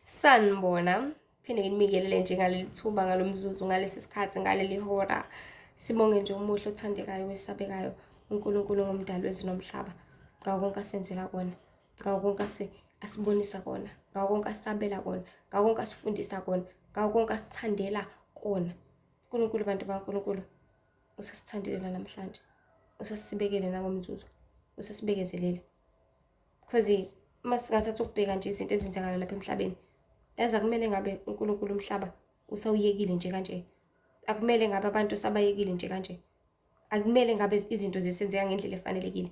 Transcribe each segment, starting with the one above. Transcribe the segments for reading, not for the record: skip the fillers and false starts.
Sanibona, phinde nginibingelele nje ngaleli thuba, ngalo mzuzu, ngalesi sikhathi, ngaleli hora. Sibonge nje umuhle othandekayo wesabekayo uNkulunkulu ngomdali wezulu nomhlaba, ngakho konke asenzela kona, ngakho konke asibonisa kona, ngakho konke asabela kona, ngakho konke asifundisa kona, ngakho konke asithandela kona. uNkulunkulu bantu baNkulunkulu usasithandile namhlanje, usasibekele nangomzuzu, usasibekezelele. Because uma singathatha ukubheka nje izinto ezenzakala lapha emhlabeni, yazi akumele ngabe uNkulunkulu umhlaba usawuyekile nje kanje. Akumele ngabe abantu sabayekile nje kanje. Akumele ngabe izinto zisenzeka ngendlela efanelekile.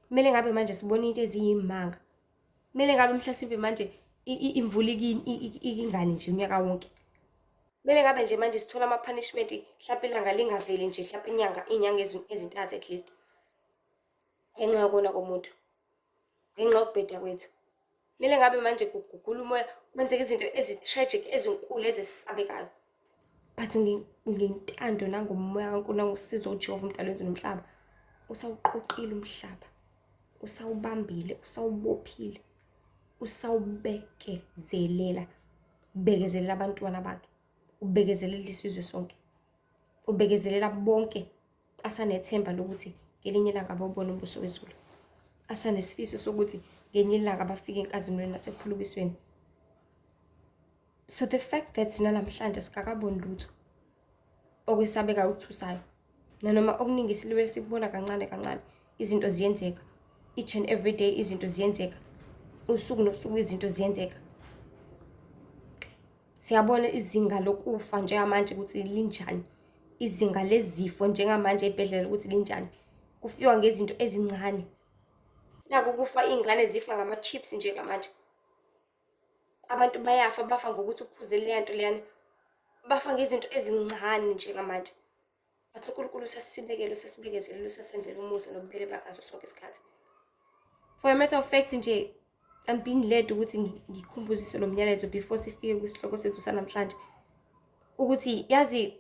Kumele ngabe manje sibona into eziyimanga. Kumele ngabe mhlasimpe manje imvula ikingane nje unyaka wonke. Kumele ngabe nje manje sithola ama-punishment, mhlampe ilanga lingaveli nje, mhlampe inyanga, iy'nyanga ezintathu at least. Ngenxa yokona komuntu, ngenxa yokubheda kwethu. Kumele ngabe manje kugugula umoya, kwenzeka izinto ezi-tragic, ezinkulu, ezesabekayo. But ngentando nangomoya kaNkulunkulu nangosizo uJehova umdali wezulu nomhlaba, usawuqoqile umhlaba, usawubambile, usawubophile, usawubekezelela, ubekezelela abantwana bakhe, ubekezelela isizwe sonke, ubekezelela bonke asanethemba lokuthi ngelinye ilanga bawubona umbuso wezulu, asanesifiso sokuthi ngelinye ilanga bafike enkazimulweni nasekuphulukisweni. So the fact that namhlanje sikakaboni lutho okwesabekayo okuthusayo, nanoma okuningi silibele sikubona kancane kancane, izinto ziyenzeka each and every day, izinto ziyenzeka usuku nosuku, izinto ziyenzeka. Siyabona izinga lokufa njengamanje ukuthi linjani, izinga lezifo njengamanje ey'bhedlela ukuthi linjani. Kufiwa ngezinto ezincane. Naku kufa iy'ngane zifa ngama-chips njengamanje. Abantu bayafa, bafa ngokuthi uphuze leya nto leyana. Bafa ngezinto ezincane njengamanje. But uNkulunkulu usasibekele, usasibekezelele, usasenzela umusa nobubele bakhe ngaso sonke isikhathi. For a matter of fact nje, I'm being led ukuthi ngikhumbuzise lo myalezo before sifike kwisihloko sethu sanamhlanje. Ukuthi yazi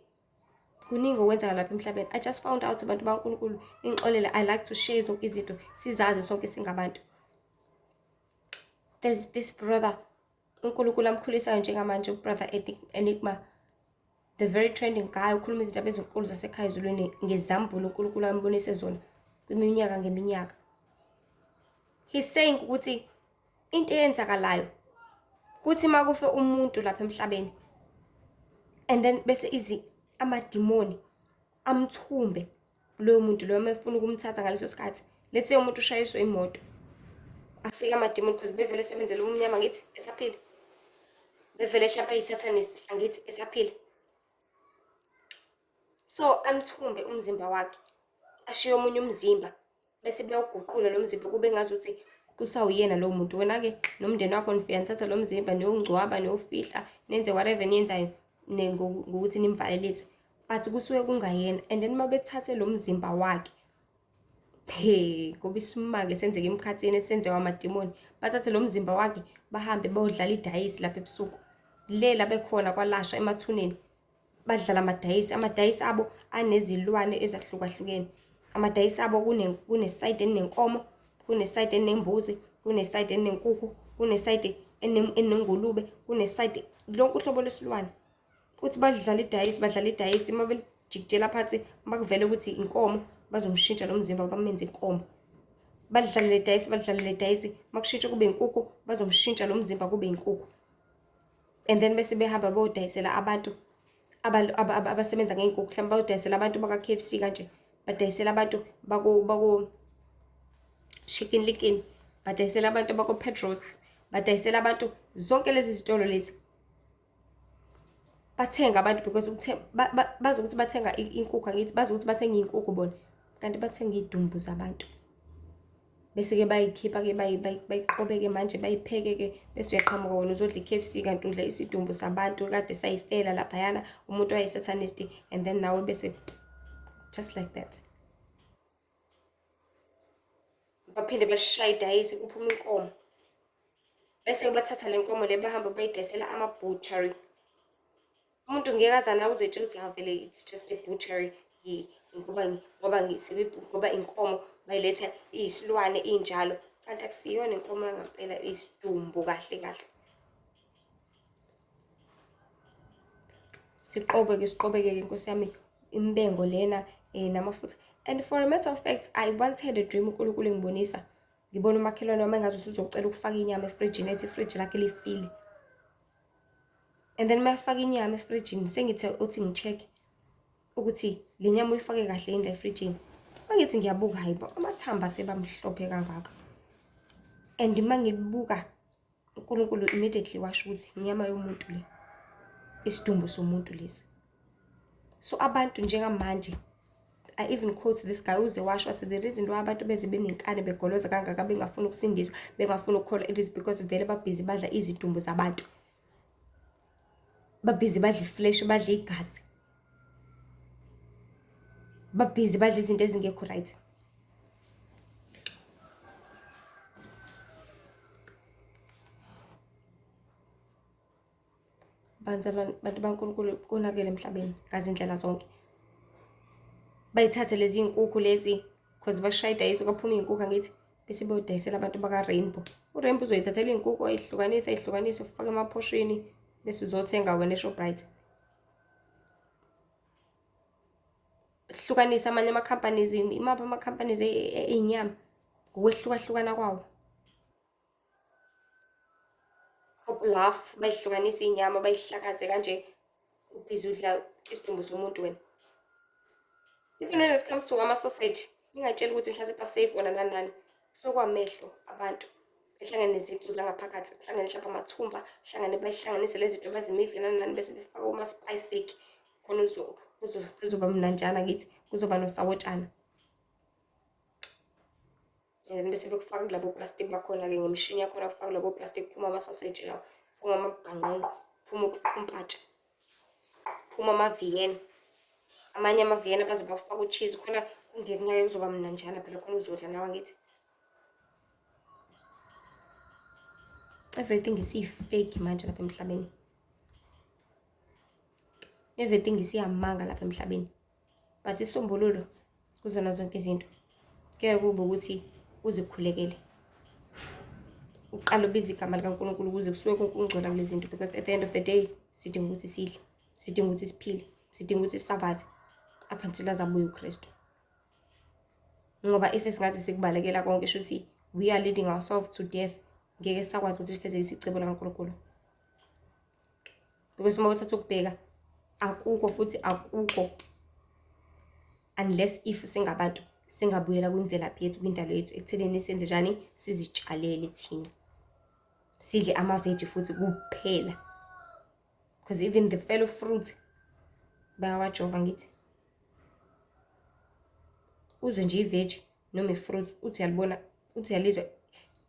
kuningi okwenzeka lapha emhlabeni. I just found out, abantu baNkulunkulu, ningixolele, I like to share zonke izinto, sizazi sonke singabantu. There's this brother uNkulunkulu amkhulisayo njengamanje, uBrother Enigma, the very trending guy, ukhuluma izindaba ezinkulu zasekhaya ezulwini ngezambulo uNkulunkulu ambonise zona kwiminyaka ngeminyaka. He's saying ukuthi into eyenzakalayo kuthi makufe umuntu lapha emhlabeni and then bese izi amadimoni amthumbe loyo muntu loyo uma efuna ukumthatha ngaleso sikhathi. Let's say umuntu ushayiswe imoto, afike amadimoni, because bevele sebenzela ubumnyama ngithi esaphila, bevele mhlawumbe ayi-satanist angithi esaphila, so amthumbe umzimba wakhe, ashiye omunye umzimba, bese beyawuguqula lo mzimba kube ngazuthi kusawuyena lowo muntu. Wena-ke nomndeni wakho nifika nithatha lo mzimba, niyowungcwaba, niyowufihla, nenze whatever niyenzayo ngokuthi nimvalelise, but kusuke kungayena. And then uma bethathe lo mzimba wakhe, he, ngoba isimanga esenzeka emkhathini esenziwa amadimoni, bathathe lo mzimba wakhe bahambe bayodlala idayisi lapha ebusuku le la bekhona kwalasha emathuneni. Badlala amadayisi, amadayisi abo anezilwane ezahlukahlukene. Amadayisi abo kune-side elinenkomo, kune-side elinembuzi, kune-side elinenkukhu, kune-side enengulube, kune-side lonke uhlobo lwesilwane. Uthi badlala idayisi, badlala idayisi, uma belijikijela phansi, uma kuvele ukuthi inkomo, bazomshintsha lo mzimba bamenze inkomo. Badlale le dayisi, badlale le dayisi, uma kushintsha kube inkukhu, bazomshintsha lo mzimba kube inkukhu. And then bese behamba bayodayisela abantu abasebenza ngey'nkukhu, mhlawumbe bayodayisela abantu baka-K_F_C kanje, badayisela abantu bako Chicken Licken, badayisela abantu bako-Petros, badayisela abantu zonke lezi zitolo lezi. Bathenga abantu because bazi ukuthi bathenga inkukhu, angithi bazi ukuthi bathenga iy'nkukhu bona, kanti bathenga iy'dumbu zabantu. Bese-ke bayikhipha-ke, bayiqobeke manje, bayipheke-ke, bese uyaqhamuka wena uzodla i-K_F_C kanti udla isidumbu sabantu kade sayifela laphayana, umuntu owayi-satanist, and then nawe bese just like that. Baphinde bashaye idayisi kuphume inkomo. Bese bathatha le nkomo le bahambe bayidayisela ama-butchery. Umuntu ngeke aze nawe uzoyitshela ukuthi ha vele it's just a butchery, ngoba inkomo bayiletha iyisilwane injalo, kanti akusiyona inkomo yangampela, iyisidumbu kahle kahle. Siqobeke, siqobeke-ke Nkosi yami, imbengo lena namafutha. And for a matter of fact, I once had a dream uNkulunkulu engibonisa. Ngibona umakhelwane wami engathi usuzocela ukufaka inyama efrijini, ethi ifriji lakhe lifile. And then mayefaka inyama efrijini, sengithi uthi ngi-check ukuthi le nyama uyifake kahle yini la efrijini. Mangithi ngiyabuka, hayi bo, amathamba asebamhlophe kangaka. And uma ngibuka, uNkulunkulu immediately washo ukuthi inyama yomuntu le, isidumbu somuntu lesi. So abantu njengamanje, I even quote this guy uze washo wathi the reason why abantu beze benenkani begoloza kangaka bengafuni ukusindiswa, bengafuni ukukholwa, it is because vele babhizi badla izidumbu zabantu. Babhizi badla iflesh, badla igazi. Babhizi badla izinto ezingekho right. Banzalwane, bantu baNkulunkulu, konakele emhlabeni ngazindlela zonke. Bayithathe lezi iy'nkukhu lezi, cause bashaya idayisi kwaphuma iy'nkukhu angithi, bese beyodayisela abantu baka-Rainbow. U-Rainbow uzoyithathela iy'nkukhu ayihlukanise, ayihlukanise, ufake emaphoshini, bese uzothenga wena eShoprite. Hlukanise amanye ama-companies, imaphi ama-companies ey'nyama ngokwehlukahlukana kwawo. Bluff, bayihlukanise iy'nyama, bayihlakaze kanje, ubhizi udla isidumbu somuntu wena. Even when it comes to ama-sausage, ningatsheli ukuthi mhlasimpe a-safe wona nani nani. Kusuke kwamehlo abantu, behlangene nezicu zangaphakathi, kuhlangene mhlampe amathumba, kuhlangane bayihlanganise lezi zinto bazimixe nani nani, bese befaka oma-spice khona kuzoba mnanjana ngithi, kuzoba nosawotshana. And then bese bekufaka kulabo plastic bakhona-ke ngemishini yakhona, kufaka kulabo plastic, kuphuma ama-sausage lawo, kuphuma amabhangqongqo, kuphuma umpatsha, kuphuma ama-vienna. Amanye ama-vienna baze bafake u-cheese khona kungeke kuzoba mnanjana phela khona uzodla nawe angithi. Everything isiyi-fake manje lapha emhlabeni. Everything isiyamanga lapha emhlabeni. But isisombululo kuzona zonke izinto kuyaye kube ukuthi uzikhulekele. Uqale ubize igama likaNkulunkulu ukuze kusuke konke ukungcola kulezi zinto, because at the end of the day sidinga ukuthi sidle, sidinga ukuthi siphile, sidinga ukuthi si-survive up until azabuye uKristu. Ngoba if singathi sikubalekela konke, shuthi we are leading ourselves to death. Ngeke sakwazi ukuthi sifezekise icebo likaNkulunkulu. Because uma uthatha ukubheka, akukho futhi akukho, unless if singabantu singabuyela kwimvelaphi yethu, kwindalo yethu, ekuthenini senze njani, sizitshalele thina, sidle amaveji futhi kuphela. Because even the fellow fruit bayawajova ngithi. Uzwe nje iveji noma i-fruit, uthi uyalibona, uthi uyalizwa,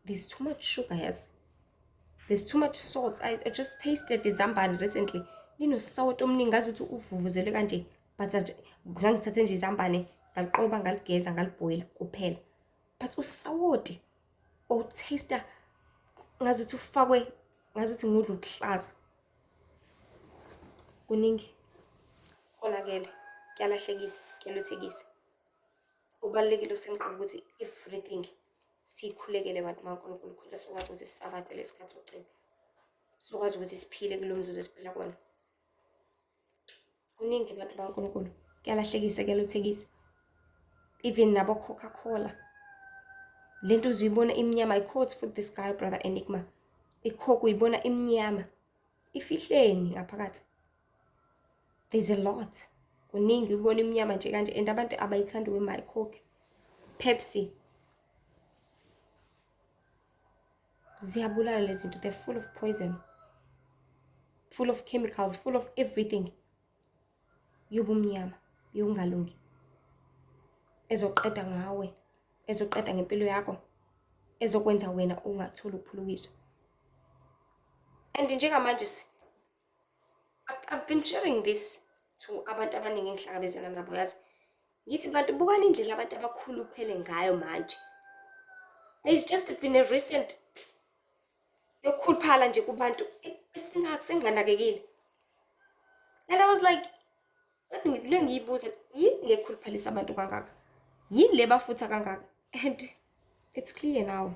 there's too much sugar, yazi. There's too much salt. I just tasted izambane recently. Linosawoti omningi, ngazi ukuthi uvuvuzelwe kanje, but ngangithathe nje izambane, ngaliqoba, ngaligeza, ngalibhoyila kuphela. But usawoti owu-taste ngazi ukuthi ufakwe, ngazi ukuthi ngudla ukuhlaza. Kuningi konakele, kuyalahlekisa, kuyaluthekisa. Kubalulekile okusemqoka ukuthi everything siyikhulekele, bantu baNkulunkulu, khona sokwazi ukuthi si-survive lesi sikhathi sokugcina, sokwazi ukuthi siphile kulo mzuzu esiphila kuwona. Kuningi, bantu baNkulunkulu, kuyalahlekisa, kuyaluthekisa. Even nabo Coca-Cola, lento uzuyibona imnyama. I quote for this guy, Brother Enigma, i-Coke uyibona imnyama, ifihleni ngaphakathi? There's a lot, kuningi, ubona imnyama nje kanje, and abantu abayithandi wema i-Coke. Pepsi, ziyabulala lezi zinto. They're full of poison, full of chemicals, full of everything yobumnyama, yokungalungi, ezoqeda ngawe, ezoqeda ngempilo yakho, ezokwenza wena ungatholi ukuphulukiswa. And njengamanje I've been sharing this to abantu abaningi engihlangabezana nabo, yazi. Ngithi, bantu, bukani indlela abantu abakhuluphele ngayo manje. There's just been a recent yokukhuluphala nje kubantu esinganakekile. And I was like, le ngiyibuza, yini le khuluphalisa abantu kangaka? Yini le bafutha kangaka? And it's clear now.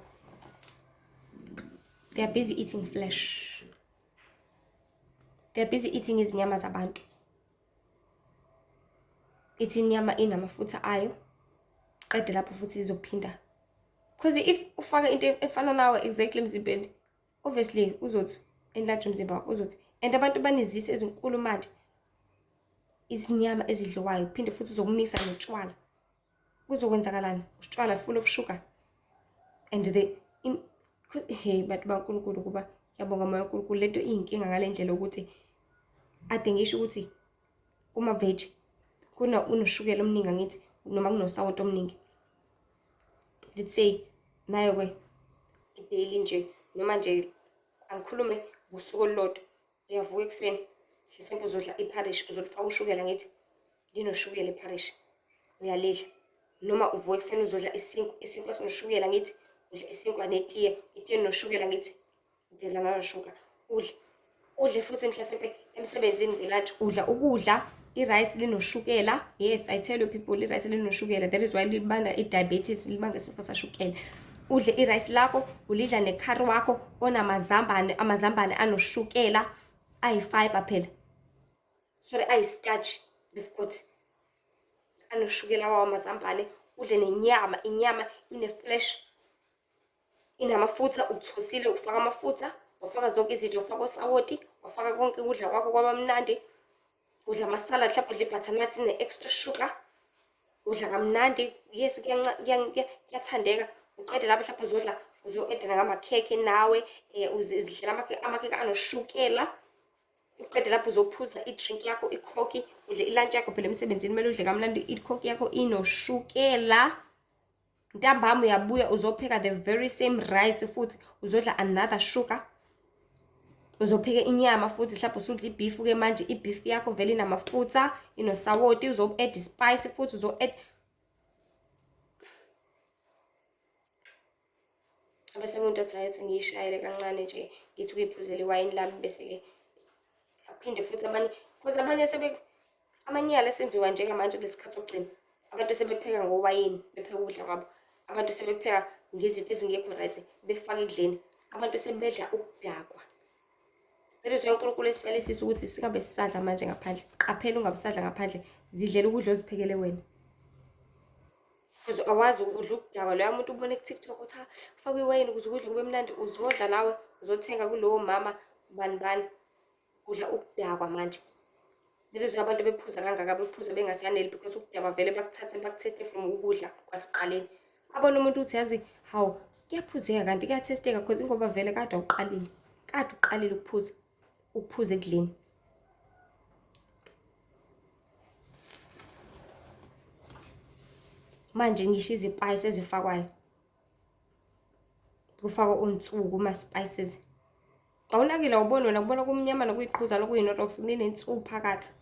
They are busy eating flesh. They are busy eating izinyama zabantu. Ithi inyama inamafutha ayo, qede lapho futhi izophinda. Because if ufaka into efana nawe exactly emzimbeni, obviously uzothi enlarge umzimba wakho uzothi. And abantu banezisi ezinkulu manje, izinyama ezidliwayo, phinde futhi uzokumisa notshwala. Kuzokwenzakalani? Utshwala full of sugar. And the hey bantu baNkulunkulu, kuba ngiyabonga moya kaNkulunkulu, lento iyinkinga ngale ndlela ukuthi ade ngisho ukuthi kuma-veg kuna unoshukela omningi, angithi noma kunosawoti omningi. Let's say nayo-ke daily nje, noma nje angikhulume ngosuku olulodwa, uyavuka ekuseni mhlawumbe uzodla ipharishi, uzolifaka ushukela, ngithi linoshukela ipharishi, uyalidla. Noma uvuka ekuseni uzodla isinkwa, isinkwa sinoshukela, ngithi udla isinkwa netiye, itiye linoshukela, ngithi there's another sugar, udle. Udle futhi mhlawumbe emsebenzini nge-lunch udla ukudla, i-rice linoshukela. Yes, I tell you people, i-rice linoshukela, that is why libanga i-diabetes, libanga isifo sashukela. Udle i-rice lakho, ulidla nekhari wakho onamazambane, amazambane anoshukela, ayi-fiber phela, sorry, ayi-starch, they've got anoshukela wawo amazambane. Udle nenyama, inyama ine-flesh, inamafutha, ukuthosile, ufaka amafutha, wafaka zonke izinto, wafaka osawoti, wafaka konke ukudla kwakho kwaba mnandi. Udla ama-salad, mhlawumbe udla i-butternut ine-extra sugar, udla kamnandi, yes, kuyathandeka. Uqede lapho mhlawumbe uzodla, uzo-add-a nangamakhekhe nawe, uzidlela amakhekhe anoshukela. Uqede lapho uzophuza i-drink yakho, ikhokhi, udle i-lunch yakho phela emsebenzini, kumele udle kamnandi, ikhokhi yakho inoshukela. Ntambama uyabuya uzopheka the very same rice futhi uzodla another sugar. Uzopheka inyama futhi, mhlawumbe usudla i-beef-ke manje, i-beef yakho vele inamafutha, inosawoti, uzo-add i-spice futhi, uzo-add. Bese umuntu athi ayithi ngiyishayele kancane nje, ngithi ukuyiphuzela iwayini lami, bese-ke aphinde futhi abanye, because abanye amanyala esenziwa njengamanje kulesi sikhathi sokugcina, abantu sebepheka ngowayini, bepheka ukudla kwabo. Abantu sebepheka ngezinto ezingekho right, befaka ekudleni. Abantu sebedla ukudakwa. That is why uNkulunkulu esiyalisisa ukuthi singabe sisadla manje ngaphandle. Qaphela ungabe usadla ngaphandle, zidlela ukudla oziphekele wena. Because awazi ukudla ukudakwa, loya muntu ubone ku-TikTok ukuthi ufake iwayini ukuze ukudla kube mnandi, uzodla nawe, uzothenga kulowo mama bani bani. Udla ukudakwa manje. That is why abantu bephuza kangaka, bephuza bengasaneli, because ukudakwa vele bakuthathe bakutheste from ukudla kwasekuqaleni. Abone umuntu ukuthi yazi, hawu, kuyaphuzeka kanti kuyathesteka, because ingoba vele kade awuqalile, kade uqalile ukuphuza, ukuphuza ekudleni. Manje ngisho izipayisi ezifakwayo, kufakwa onsuku kuma-spices. Awunakile, awuboni wena, kubona kumnyama nokuyiqhuza lokuyinotox linensuku phakathi.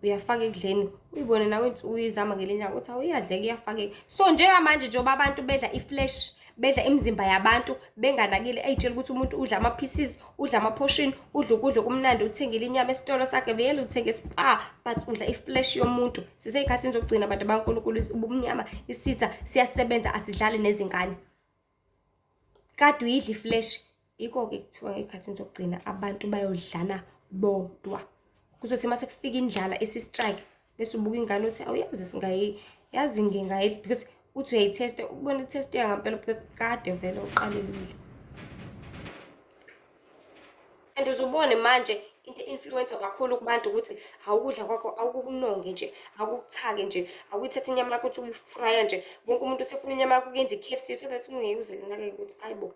Uyafaka ekudleni, uyibone nawe insuku uyizama ngelinye ilanga ukuthi awuyadleka, iyafakeka. So njengamanje njengoba abantu bedla i-flesh, bedla imizimba yabantu benganakile, ey'tshela ukuthi umuntu udla ama-pieces, udla ama-portion, udla ukudla okumnandi, uthengile inyama esitolo sakhe, vele uthenge i-Spar, but udla i-flesh yomuntu. Sisey'khathini zokugcina bantu baNkulunkulu, ubumnyama, isitha siyasebenza, asidlali nezingane. Kade uyidla i-flesh, yikho-ke kuthiwa ngey'khathini zokugcina abantu bayodlana bodwa. Kuzothi uma sekufika indlala isi-strike, bese ubuka ingane uthi awuyazi singayi, yazi ngingayidla, because uthi uyayithesta, ubone i-test ngampela, because kade vele uqalile uyidla. And uzubone manje into influencer kakhulu kubantu ukuthi awukudla kwakho awukunonge nje, awukuthake nje, awuyithathe inyama yakho uthi uyifraya nje, wonke umuntu usefuna inyama yakho ukuyenza i-K_F_C, so that ungeke uze unakeke ukuthi hayi bo,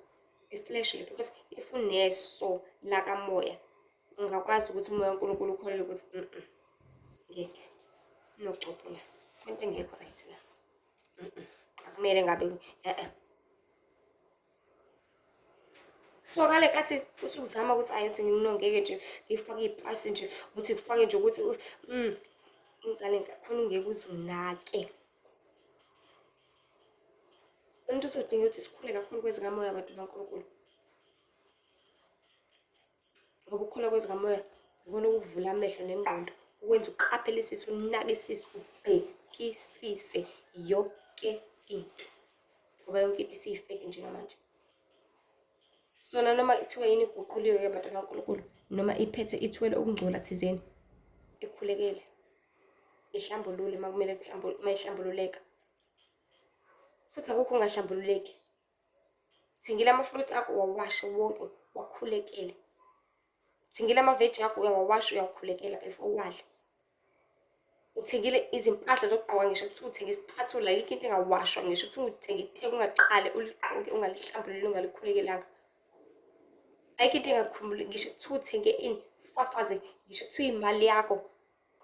i-flesh le, because if uneso lakamoya ungakwazi ukuthi umoya kaNkulunkulu ukholelwe ukuthi ngeke nogcobho la, into engekho right la, akumele ngabe So ngale nkathi usukuzama ukuthi ayi uthi nginongeke nje, ngifake iy'pasi nje, uthi kufake nje ukuthi ingane khona ungeke uze unake. Umuntu uzodinga ukuthi sikhule kakhulu kwezikamoya bantu baNkulunkulu. Ngoba ukukhula kwezikamoya ikona okuvula amehlo nengqondo, ukwenza uqaphelisise, unakisise, ubhekisise yonke into. Ngoba yonke into isiyifeki njengamanje. Sona noma ithiwa yini iguquliwe-ke bantu baNkulunkulu, noma iphethe ithwele ukungcola thizeni, ikhulekele. Ihlambulule uma kumele uma ihlambululeka. Futhi akukho okungahlambululeki. Thengile ama-fruits akho uwawashe wonke, wakhulekele. Thengile amaveji akho uyawawasha uyawakhulekela before uwadle. Uthengile izimpahla zokugqoka ngisho kuthiwa uthenge isicathulo ayikho into engawashwa ngisho kuthiwa uthenge itheki ungaqale uligqoke ungalihlambululi ungalikhulekelanga. Ayikho into engakukhumbuli ngisho kuthiwa uthenge ini ufafaze ngisho kuthiwa imali yakho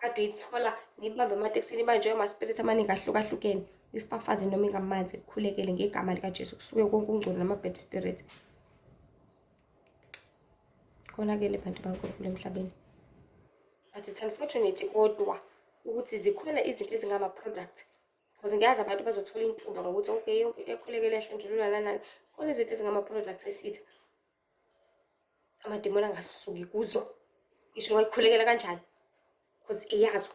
kade uyithola nibambe ematekisini ibanjwe ama-spirit amaningi ahlukahlukene uyifafaze noma ingamanzi kukhulekele ngegama likaJesu kusuke konke ukungcola nama-bad spirit. Konakele bantu baNkulunkulu emhlabeni. But it's unfortunate kodwa ukuthi zikhona izinto ezingama-product because ngiyazi abantu bazothola intuba ngokuthi okay yonke into ekhulekele yahlanjululwa nanani. Khona izinto ezingama-product esitha amadimoni angasuki kuzo ngisho ungayikhulekela kanjani because iyazo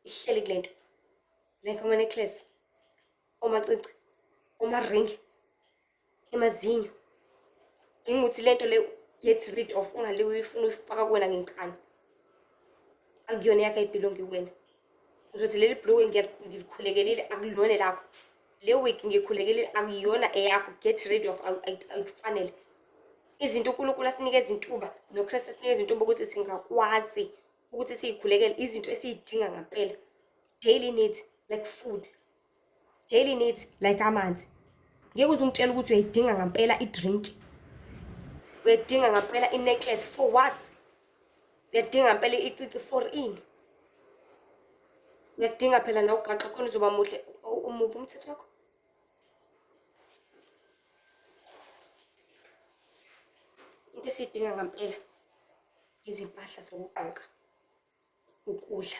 ihleli kule nto like ama-necklace, omacici, omaringi, emazinyo. Nginguthi le nto le get rid of ungale uyifuna uyifaka kuwena ngenkani. Akuyona yakho ayibhilongi kuwena. Uzothi leli bhulukwe ngilikhulekelile akulona elakho. Le wig ngikhulekelile akuyona eyakho get rid of ayikufanele. Izinto uNkulunkulu asinikeza intuba noKristu asinikeza intuba ukuthi singakwazi ukuthi siyikhulekele izinto esiyidinga ngampela. Daily needs like food. Daily needs like amanzi. Ngeke uze ungitshele ukuthi uyayidinga ngampela i-drink. Uyayidinga ngampela i-necklace for what? Uyadinga ngampela icici for ini? Uyakudinga phela nawe ugaxa khona uzoba muhle. Umuphi umthetho wakho? Into esiyidinga ngampela izimpahla zokugqoka, ukudla.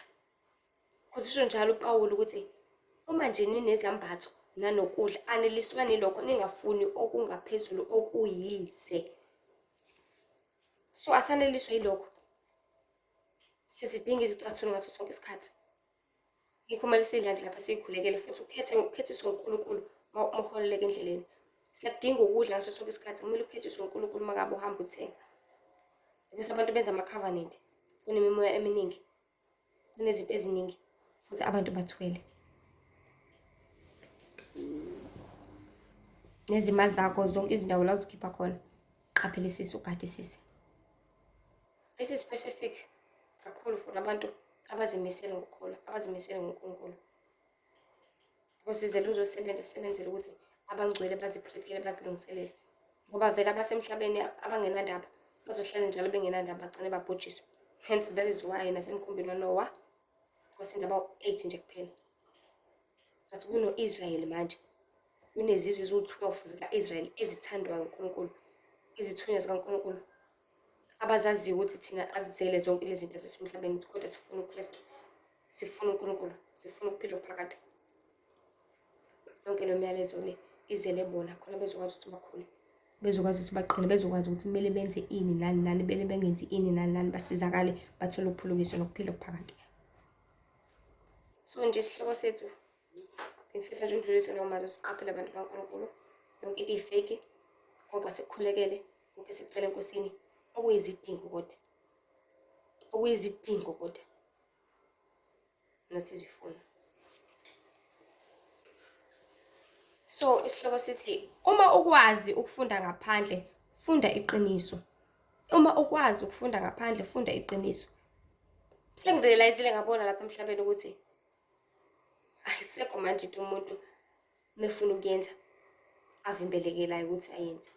Kusho njalo uPawulu ukuthi uma nje ninezambatho nanokudla aneliswa nilokho ningafuni okungaphezulu okuyize. So asaneliswa yilokho. Sizidinga izicathulo ngaso sonke isikhathi. Yikho kumele siyilande lapha siyikhulekele futhi ukhethe ukukhethiswe uNkulunkulu uma uholeleka endleleni. Siyakudinga ukudla ngaso sonke isikhathi, kumele ukhethiswe uNkulunkulu uma ngabe uhamba uthenga. Because abantu benza ama-covenant, kunemimoya eminingi, kunezinto eziningi futhi abantu bathwele. Nezimali zakho zonke izindawo la uzikhipha khona, qaphelisisa ugadisise. This is specific kakhulu for abantu abazimisele ngokukholwa, abazimisele ngoNkulunkulu. Because sizele uzosebenza sisebenzele ukuthi abangcwele baziprepare bazilungiselele. Ngoba vele abasemhlabeni abangenandaba bazohlala njalo bengenandaba bagcine babhujiswa. Hence that is why nasemkhumbini waNowa kwasinda abawu-8 nje kuphela. But kuno-Israyeli manje kunezizwe eziwu-12 zika-Israyeli ezithandwayo uNkulunkulu, izithunywa zikaNkulunkulu abazaziyo ukuthi thina azizele zonke lezi zinto ezisemhlabeni kodwa sifuna uKristu, sifuna uNkulunkulu, sifuna ukuphila okuphakade. Yonke lo myalezo le izele bona khona bezokwazi ukuthi bakhule, bezokwazi ukuthi baqine, bezokwazi ukuthi kumele benze ini nani nani, bele bengenzi ini nani nani, basizakale bathole ukuphulukiswa nokuphila okuphakade. So nje isihloko sethu ngifisa nje ukudlulisa lawo mazwi, siqaphele abantu baNkulunkulu, yonke into iyifeki, konke asikukhulekele, konke sikucela eNkosini, okuyizidingo kodwa, okuyizidingo kodwa, not izifuno. So isihloko sithi uma ukwazi ukufunda ngaphandle, funda iqiniso. Uma ukwazi ukufunda ngaphandle, funda iqiniso. Sengirealizile ngabona lapha emhlabeni ukuthi ayisekho manje into umuntu mefuna ukuyenza avimbelekelayo ukuthi ayenze.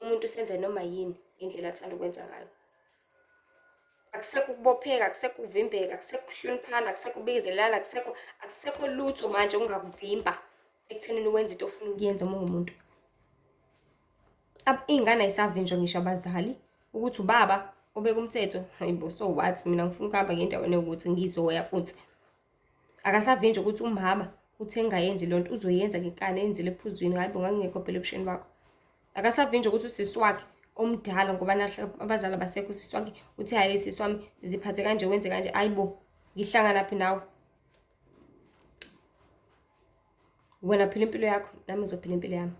Umuntu usenza noma yini ngendlela athanda ukwenza ngayo. Akusekho ukubopheka, akusekho ukuvimbeka, akusekho ukuhloniphana, akusekho ukubekezelelana, akusekho akusekho lutho manje okungakuvimba ekuthenini wenze into ofuna ukuyenza uma ungumuntu. Iy'ngane ayisavinjwa ngisho abazali ukuthi ubaba obeka umthetho, hayibo so what mina ngifuna ukuhamba ngiye endaweni ewukuthi ngizoya futhi. Akasavinjwa ukuthi umama uthe ngingayenzi loo nto uzoyenza ngenkani eyenzile ephuzwini, hhayi bo ngangingekho phela ebusheni bakho. Akasavinjwa ukuthi usisi wakhe omdala ngoba nahla abazali abasekho, usisi wakhe uthe hhayi sisi wami ziphathe kanje wenze kanje, hhayi bo ngihlanganaphi nawe. Wena phila impilo yakho nami ngizophila impilo yami.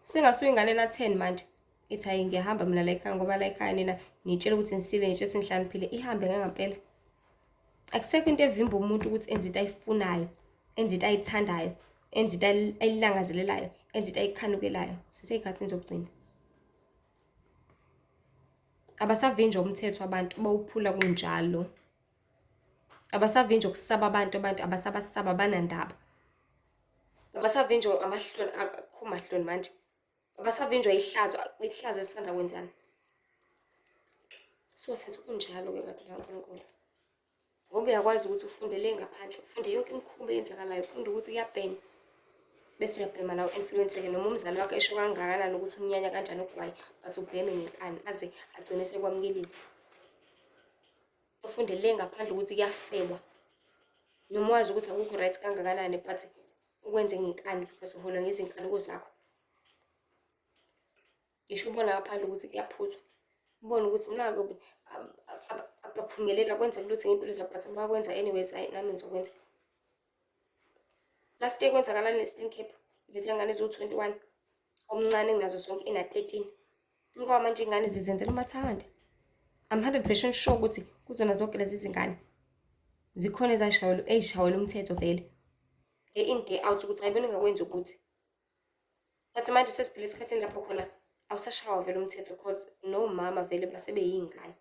Sengasuka ingane ena-10 manje ithi hhayi ngiyahamba mina la ekhaya ngoba la ekhaya nina niyitshela ukuthi nisile nitshela ukuthi nihlakaniphile, ihambe ngangampela. Akusekho into evimba umuntu ukuthi enze into ayifunayo, enze into ayithandayo, enze into ayilangazelelayo, enze into ayikhanukelayo. Sisey'khathini zokugcina. Abasavinjwa umthetho abantu, bawuphula kunjalo. Abasavinjwa ukusaba abantu, abantu abasabasaba abanandaba. Abasavinjwa amahloni, akukho mahloni manje. Abasavinjwa ihlazo, ihlazo elisanda kwenzani. So sithi kunjalo-ke bantu bakaNkulunkulu. Ngoba uyakwazi ukuthi ufunde le ngaphandle, ufunde yonke imikhuba eyenzakalayo, ufunde ukuthi kuyabhenywa. Bese uyabhema nawe u-influence-eke noma umzali wakho esho kangakanani ukuthi unyanya kanjani ugwayi, but ubheme ngenkani aze agcine sekwamukelile. Ufunde le ngaphandle ukuthi kuyafebwa. Noma wazi ukuthi akukho right kangakanani but ukwenze ngenkani because uholwa ngezinkanuko zakho. Ngisho ubona ngaphandle ukuthi kuyaphuzwa, ubone ukuthi naku abaphumelela kwenzeka lutho ngey'mpilo zabo but bakwenza anyways, hhayi nami ngizokwenza. Last year kwenzakalani e-Eastern Cape? Lezi ngane eziwu-21, omncane kunazo zonke ena-13. Ngoba manje iy'ngane zizenzela umathanda. I'm 100% sure ukuthi kuzona zonke lezi zingane zikhona ezayishayelwa ey'shayelwa umthetho vele. Day in day out ukuthi ayibona ingakwenzi ukuthi. But manje sesiphila esikhathini lapho khona awusashawa vele umthetho cause nomama vele basebeyiy'ngane.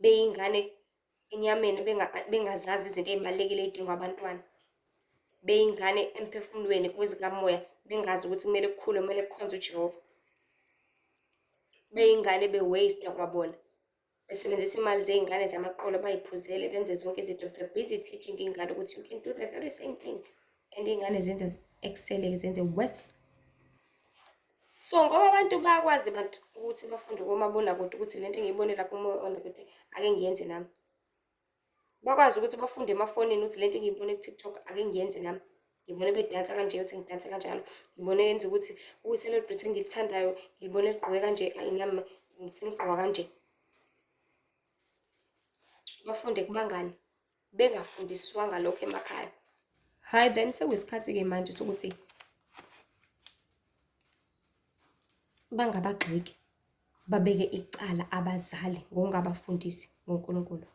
Beyingane enyameni bengazazi izinto ey'balulekile ey'dingwa abantwana. Beyingane emphefumulweni kwezikamoya bengazi ukuthi kumele kukhulwe, kumele kukhonzwe uJehova. Beyingane be-waste-a kwabona. Besebenzisa imali zey'ngane zamaqolo bay'phuzele benze zonke izinto. They're busy teaching iy'ngane ukuthi you can do the very same thing. And iy'ngane zenze excel-e zenze worse. So ngoba abantu bayakwazi bantu ukuthi bafunde komabonakude ukuthi lento engiyibone lapha kumabonakude ake ngiyenze nami. Bakwazi ukuthi bafunde emafonini ukuthi lento engiyibone ku-TikTok ake ngiyenze nami. Ngibone bedansa kanje ukuthi ngidanse kanjalo. Ngibone yenza ukuthi uyi-celebrity engilithandayo ngilibone ligqoke kanje, ayi nami ngifuna ukugqoka kanje. Bafunde kubangani bengafundiswanga lokho emakhaya. Hhayi then sekuyisikhathi-ke manje sokuthi bangabagxeki, babeke icala abazali ngokungabafundisi ngoNkulunkulu.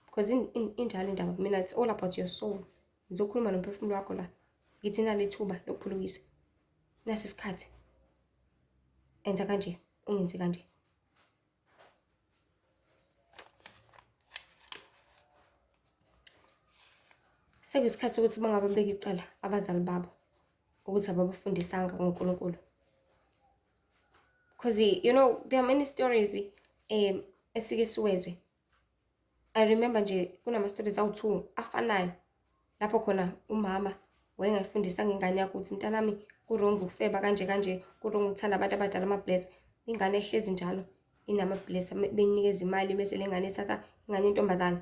Because injalo indaba mina it's all about your soul. Ngizokhuluma nomphefumulo wakho la. Ngithi nali ithuba lokuphulukisa. Nasi isikhathi. Enza kanje, ungenzi kanje. Sekuyisikhathi sokuthi bangababeka icala abazali babo ukuthi ababafundisanga ngoNkulunkulu. Because you know there are many stories esike siwezwe. I remember nje kunama stories awu-2 afanayo lapho khona umama wayengayifundisanga ingane yakhe ukuthi mntanami ku-wrong ukufeba kanje kanje, ku-wrong ukuthanda abantu abadala ama-bless. Ingane ehlezi njalo inama-bless beyinikeza imali bese le ngane ithatha ingane yentombazane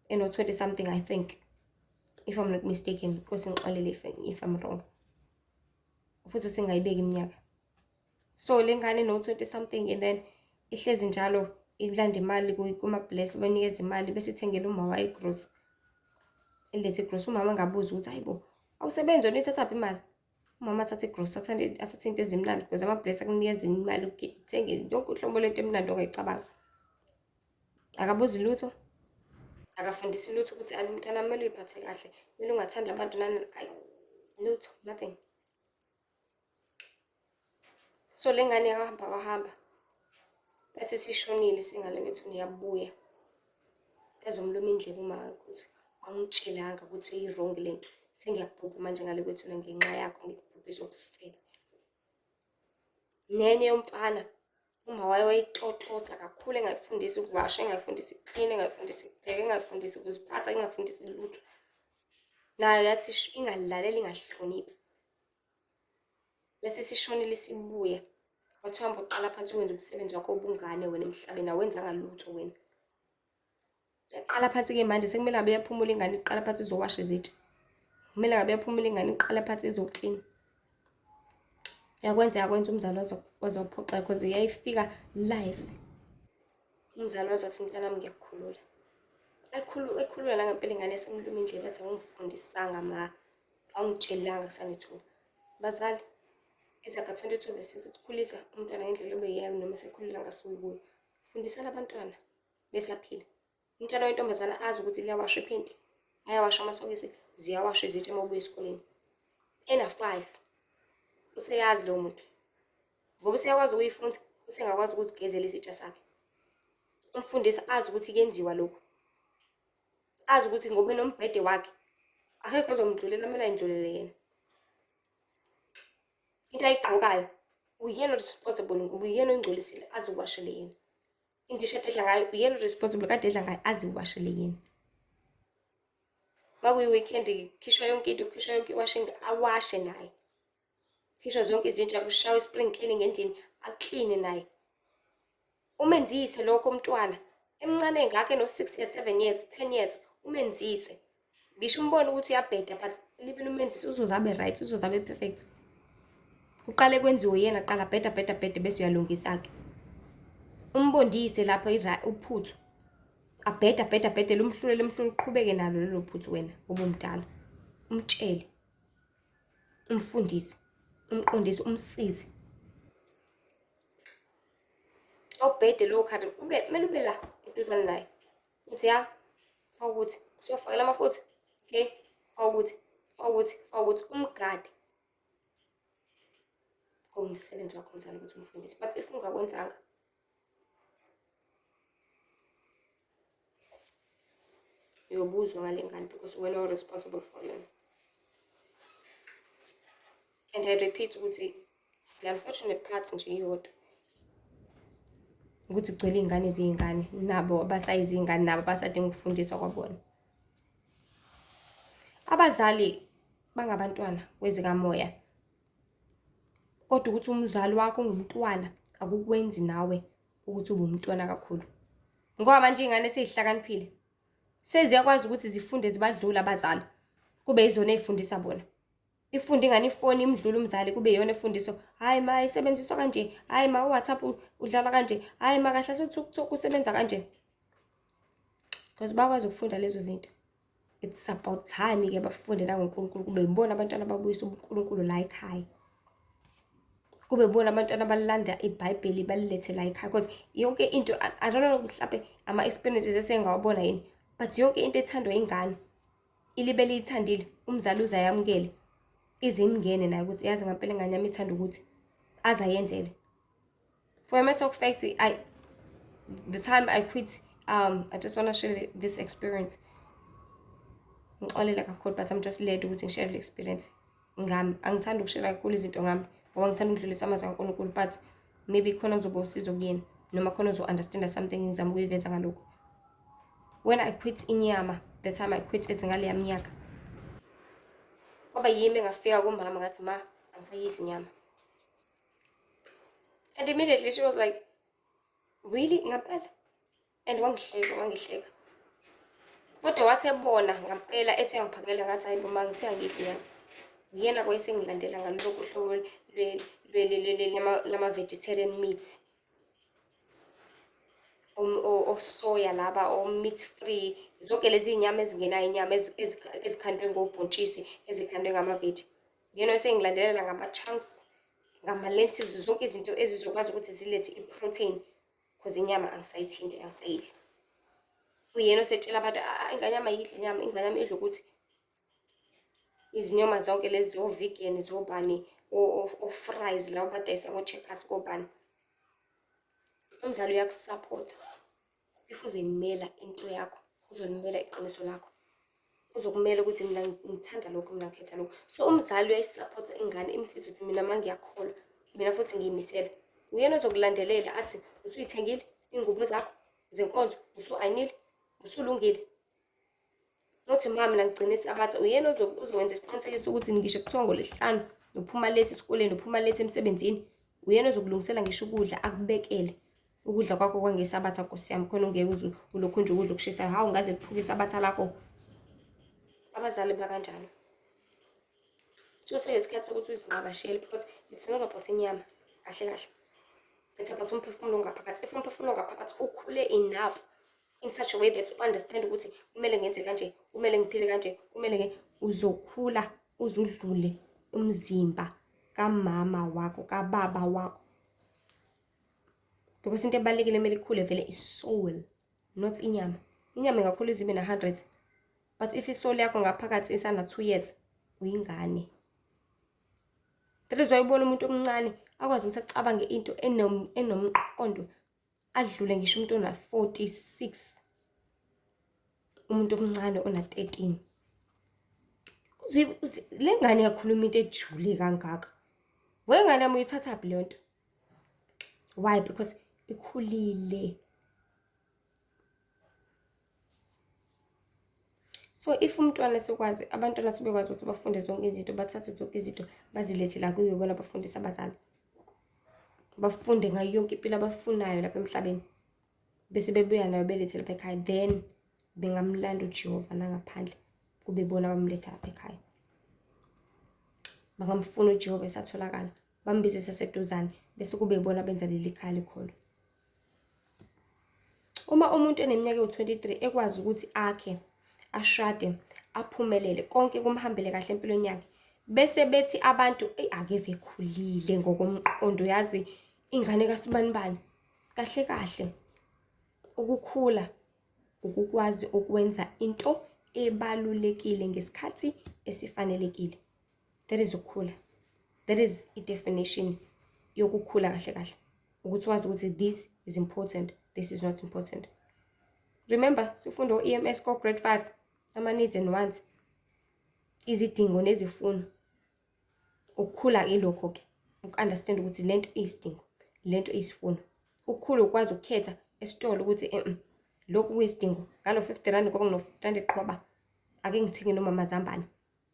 eno-20 something I think, if I'm not mistaken, Nkosi ngixolele if I'm wrong. Futhi singayibeki iminyaka. So le ngane no-20 something and then ihlezi njalo ilanda imali kuma-bless, banikeza imali bese ithengela umama wayo igrosa. Ilethe igrosa, umama angabuzi ukuthi hayi bo, awusebenzi wena uyithathaphi imali? Umama athathe igrosa, athathe into ezimnandi because ama-bless akunikeza imali uthenge yonke uhlobo lento emnandi ongayicabanga. Akabuzi lutho, akafundisi lutho ukuthi ayi mntana kumele uyiphathe kahle, kumele ungathandi abantu nani, ayi lutho, nothing. So le ngane yahamba kwahamba, yathi isishonile isingane kwethu iyabuya. Yazomluma indlebe uma ukuthi awungitshelanga ukuthi i-wrong lento, sengiyabhubha manje ngale kwethu ngenxa yakho ngikubhubhisa ubufebe. Nenye yomfana uma waye wayitotosa kakhulu engayifundisi ukuwasha, engayifundisi ukuklina, engayifundisi ukupheka, engayifundisi ukuziphatha, engayifundisi lutho. Nayo yathi ingalaleli ingahloniphi. Yathi isishonile isibuya, kwathiwa hamba uqala phansi uwenze umsebenzi wakho wobungane wena emhlabeni, awenzanga lutho wena. Yaqala phansi-ke manje sekumele ngabe iyaphumula ingane iqala phansi izowasha izitsha. Kumele ngabe iyaphumula ingane iqala phansi izoklina. Yakwenza yakwenza umzali waze waphoxeka because yayifika live. Umzali waze wathi mntanami ngiyakukhulula. Ekhulula nangempela ingane yasemluma indlebe yathi awungifundisanga ma, awungitshelanga kusanethuba. Bazali, Izaga 22 verse 6 sikhulisa umntwana ngendlela obeyiyayo noma sekhulile angasuki kuyo. Fundisani abantwana besaphila. Umntwana wentombazane azi ukuthi liyawashwa iphenti, ayawashwa amasokisi, ziyawashwa izitsha uma ubuya esikoleni. Ena-five, useyazi lowo muntu. Ngoba useyakwazi ukuyifunda, usengakwazi ukuzigezela isitsha sakhe. Umfundise azi ukuthi kuyenziwa lokhu. Azi ukuthi ngoba enombhede wakhe, akekho ozomdlulela kumele ayindlulele yena. Into ayigqokayo, uyena o-responsible ngoba uyena oyingcolisile aziwashele yena. Indishi edla ngayo uyena o-responsible kade edla ngayo aziwashele yena. Uma kuyi-weekend kukhishwa yonke into, kukhishwa yonke i-washing, awashe naye. Khishwa zonke izintsha kushawe i-spring cleaning endlini, akline naye. Umenzise lokho umntwana emncane engaka eno-six years, 7 years, 10 years, umenzise. Ngisho umbone ukuthi uyabheda but libini umenzise uzoze abe right, uzoze abe perfect. Kuqale kwenziwe yena kuqala bheda bheda bhede bese uyalungisa-ke. Umbondise lapho uphuthu. Abheda bheda bhede lumhlule lumhlule uqhubeke nalo lelo phuthu wena ngoba umdala. Umtshele, umfundise, umqondise, umsize. Awubhede lowo khadi ube kumele ube la eduzane naye. Uthi ya, faka ukuthi, usuyofakela amafutha, okay, faka ukuthi, faka ukuthi, faka ukuthi, umgade. Kuwumsebenzi wakho mzali ukuthi umfundise, but if ungakwenzanga, uyobuzwa ngale ngane because wena o-responsible for yona. And I repeat ukuthi the unfortunate part nje iyodwa ukuthi kugcwele iy'ngane ziy'ngane nabo abasayizingane nabo basadinga ukufundiswa kwabona. Abazali bangabantwana kwezikamoya, kodwa ukuthi umzali wakho ungumntwana akukwenzi nawe ukuthi ube umntwana kakhulu. Ngoba manje iy'ngane sey'hlakaniphile, seziyakwazi ukuthi zifunde zibadlule abazali, kube yizona ey'fundisa bona. Ifunde ingane ifoni imdlule umzali kube iyona efundiswa, hhayi ma isebenziswa kanje, hhayi ma u-WhatsApp udlala kanje, hhayi ma kahle kahle u-TikTok usebenza kanje. Because bayakwazi ukufunda lezo zinto. It's about time-ke bafunde nangoNkulunkulu, kube yibona abantwana ababuyisa ubuNkulunkulu la ekhaya. Kube ibona abantwana abalanda iBhayibheli balilethe la ekhaya because yonke into, I don't know mhlampe ama-experiences esengawabona yini, but yonke into ethandwa ingane ilibe liyithandile, umzali uze ayamukele, ize imngene naye ukuthi yazi ngampela ingane yami ithanda ukuthi aze ayenzele. For a matter of fact, I the time I quit, I just want to share this experience. Ngixolele kakhulu but I'm just led ukuthi ngishare le experience ngami. Angithandi ukushare kakhulu izinto ngami ngoba ngithanda ukudlulisa amazwi kaNkulunkulu, but maybe khona kuzoba usizo kuyena noma khona uzo-understanda something engizama ukuyiveza ngalokhu. When I quit inyama, the time I quit it ngaleya minyaka, kwaba yimi engafika kumama ngathi, "Ma, angisayidli inyama." And immediately she was like, "Really, ngampela?" And wangihleka, wangihleka. Kodwa wathi ebona ngampela ethi uyangiphakela ngathi, "Hayi bo ma, ngithe angidli inyama." Uyena wayesengilandela ngalokhu uhlobo lama-vegetarian meat. Osoya laba, o-meat free, zonke lezi iy'nyama ezingenayo inyama ezikhandwe ngobhontshisi, ezikhandwe ngamaveji. Uyena owayesengilandelela ngama-chunks, ngama-lentils, zonke izinto ezizokwazi ukuthi zilethe i-protein cause inyama angisayithinti, angisayidli. Uyena osetshela abantu, ingane yami ayidli inyama, ingane yami idla ukuthi. Izinyama zonke lezi o-vegan, zobani, o-fries laba abadayisa ko-Checkers kobani. Umzali uyakusaphotha if uzoyimela into yakho, uzolimela iqiniso lakho. Uzokumela ukuthi mina ngithanda lokhu, mina ngikhetha lokhu. So umzali uyayisaphotha ingane imfise ukuthi mina ma ngiyakholwa, mina futhi ngiyimisele. Uyena ozokulandelela athi usuyithengile iy'ngubo zakho zenkonzo, usu-ayinile, usulungile. Uthi ma mina ngigcine isabatha, uyena ozokwenza isiqinisekiso ukuthi ngisho kuthiwa ngoLwesihlanu uphuma late esikoleni, uphuma late emsebenzini, uyena ozokulungisela ngisho ukudla akubekele ukudla kwakho kwangesabatha, Nkosi yami, khona ungeke uze ulokhu nje ukudla okushisayo. Hawu, ngaze liphuke isabatha lakho. Abazali bakanjalo. So sekuyisikhathi sokuthi uzinqabashele because it's not about inyama kahle kahle. It's about umphefumulo ongaphakathi. If umphefumulo ongaphakathi ukhule enough in such a way that u-understand ukuthi kumele ngenze kanje, kumele ngiphile kanje, kumele uzokhula uze udlule umzimba kamama wakho, kababa wakho. Because into ebalulekile emele ikhule vele i-soul, not inyama. Inyama ingakhula izibe na-100, but if i-soul yakho ngaphakathi isana-2 years, uyingane. That is why ubona umuntu omncane akwazi ukuthi acabange into enomqondo, adlule ngisho umuntu ona-46, umuntu omncane ona-13. Le ngane yakhuluma into ejule kangaka. Wengane yami uyithathaphi leyo nto? Why? Because ikhulile. So if umntwana sekwazi, abantwana sebekwazi ukuthi bafunde zonke izinto, bathathe zonke izinto bazilethe la kuyo bona bafundise abazali. Bafunde ngayo yonke impilo abafunayo lapha emhlabeni. Bese bebuya nayo belethe lapha ekhaya, then bengamlanda uJehova nangaphandle kube bona abamletha lapha ekhaya. Bangamfuna uJehova esatholakala, bambize esaseduzane, bese kube bona benza leli khaya likholo. Uma umuntu eneminyaka ewu-23 ekwazi ukuthi akhe, ashade, aphumelele, konke kumhambele kahle empilweni yakhe, bese bethi abantu, eyi akeve ekhulile ngokomqondo, yazi ingane kasibanibani. Kahle kahle, ukukhula ukukwazi ukwenza into ebalulekile ngesikhathi esifanelekile. That is ukukhula. That is i-definition yokukhula kahle kahle. Ukuthi wazi ukuthi this is important, this is not important. Remember, sifunda o-EMS ko-grade 5, ama-needs and wants, izidingo nezifuno. Ukukhula ilokho ke, uku-understand ukuthi lento iyisidingo, lento iyisifuno. Ukukhula ukwazi ukukhetha esitolo ukuthi lokhu kuyisidingo, ngalo 50 rand ngoba ngino 50 rand eqhwaba, ake ngithenge noma amazambane.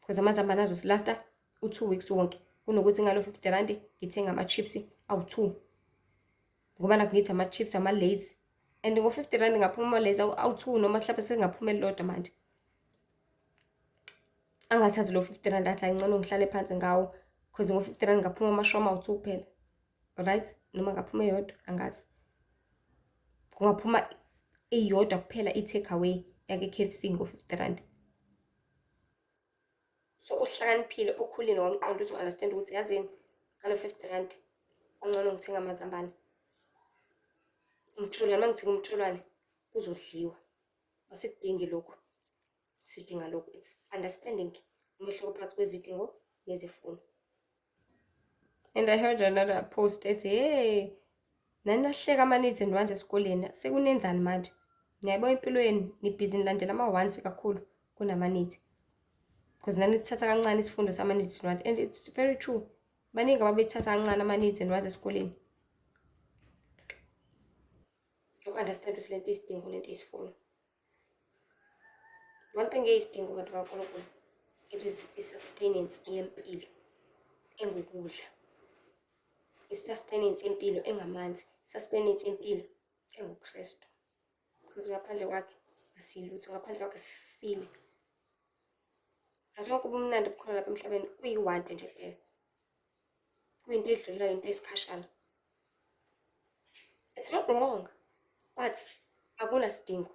Because amazambane azosilasta u-2 weeks wonke, kunokuthi ngalo 50 rand ngithenge ama-chips awu-2. Ngoba nakhu ngithi ama-chips, ama-Lays, and ngo-50 rand ngaphuma ama-Lays awu-2 noma mhlawumbe sengaphuma elilodwa manje. Angathathi lo 50 rand athi ayingcono ngihlale phansi ngawo, because ngo-50 rand ngaphuma amashoma awu-2 kuphela. Right? Noma ngaphuma eyodwa, angazi. Kungaphuma eyodwa kuphela i-take away yake KFC ngo-50 rand. So uhlakaniphile, okhulile ngomqondo uzo-understand ukuthi yazini ngalo 50 rand kungcono ngithenga amazambane. Umtholwane, uma ngithenga umtholwane kuzodliwa. Asikudingi lokhu, sidinga lokhu. It's understanding umehluko phakathi kwezidingo nezifuno. And I heard another post ethi, hey, nani nahleka ama-needs and wants esikoleni, sekunenzani manje? Niyayibona impilo yenu, nibhizi nilandela ama-wants kakhulu kunama-needs. Because nani nithatha kancane isifundo sama-needs and wants, and it's very true. Baningi ababethatha kancane ama-needs and wants esikoleni. Uku-understand ukuthi lento iyisidingo, lento iyisifuno. One thing eyisidingo bantu bakaNkulunkulu, it is i-sustenance yempilo engukudla. I-sustenance yempilo engamanzi, i-sustenance yempilo enguKristu. Because ngaphandle kwakhe asilutho, ngaphandle kwakhe sifile. Naso konke ubumnandi obukhona lapha emhlabeni kuyi-want nje kuphela. Kuyinto edlulayo, into eyisikhashana. It's not wrong, but akunasidingo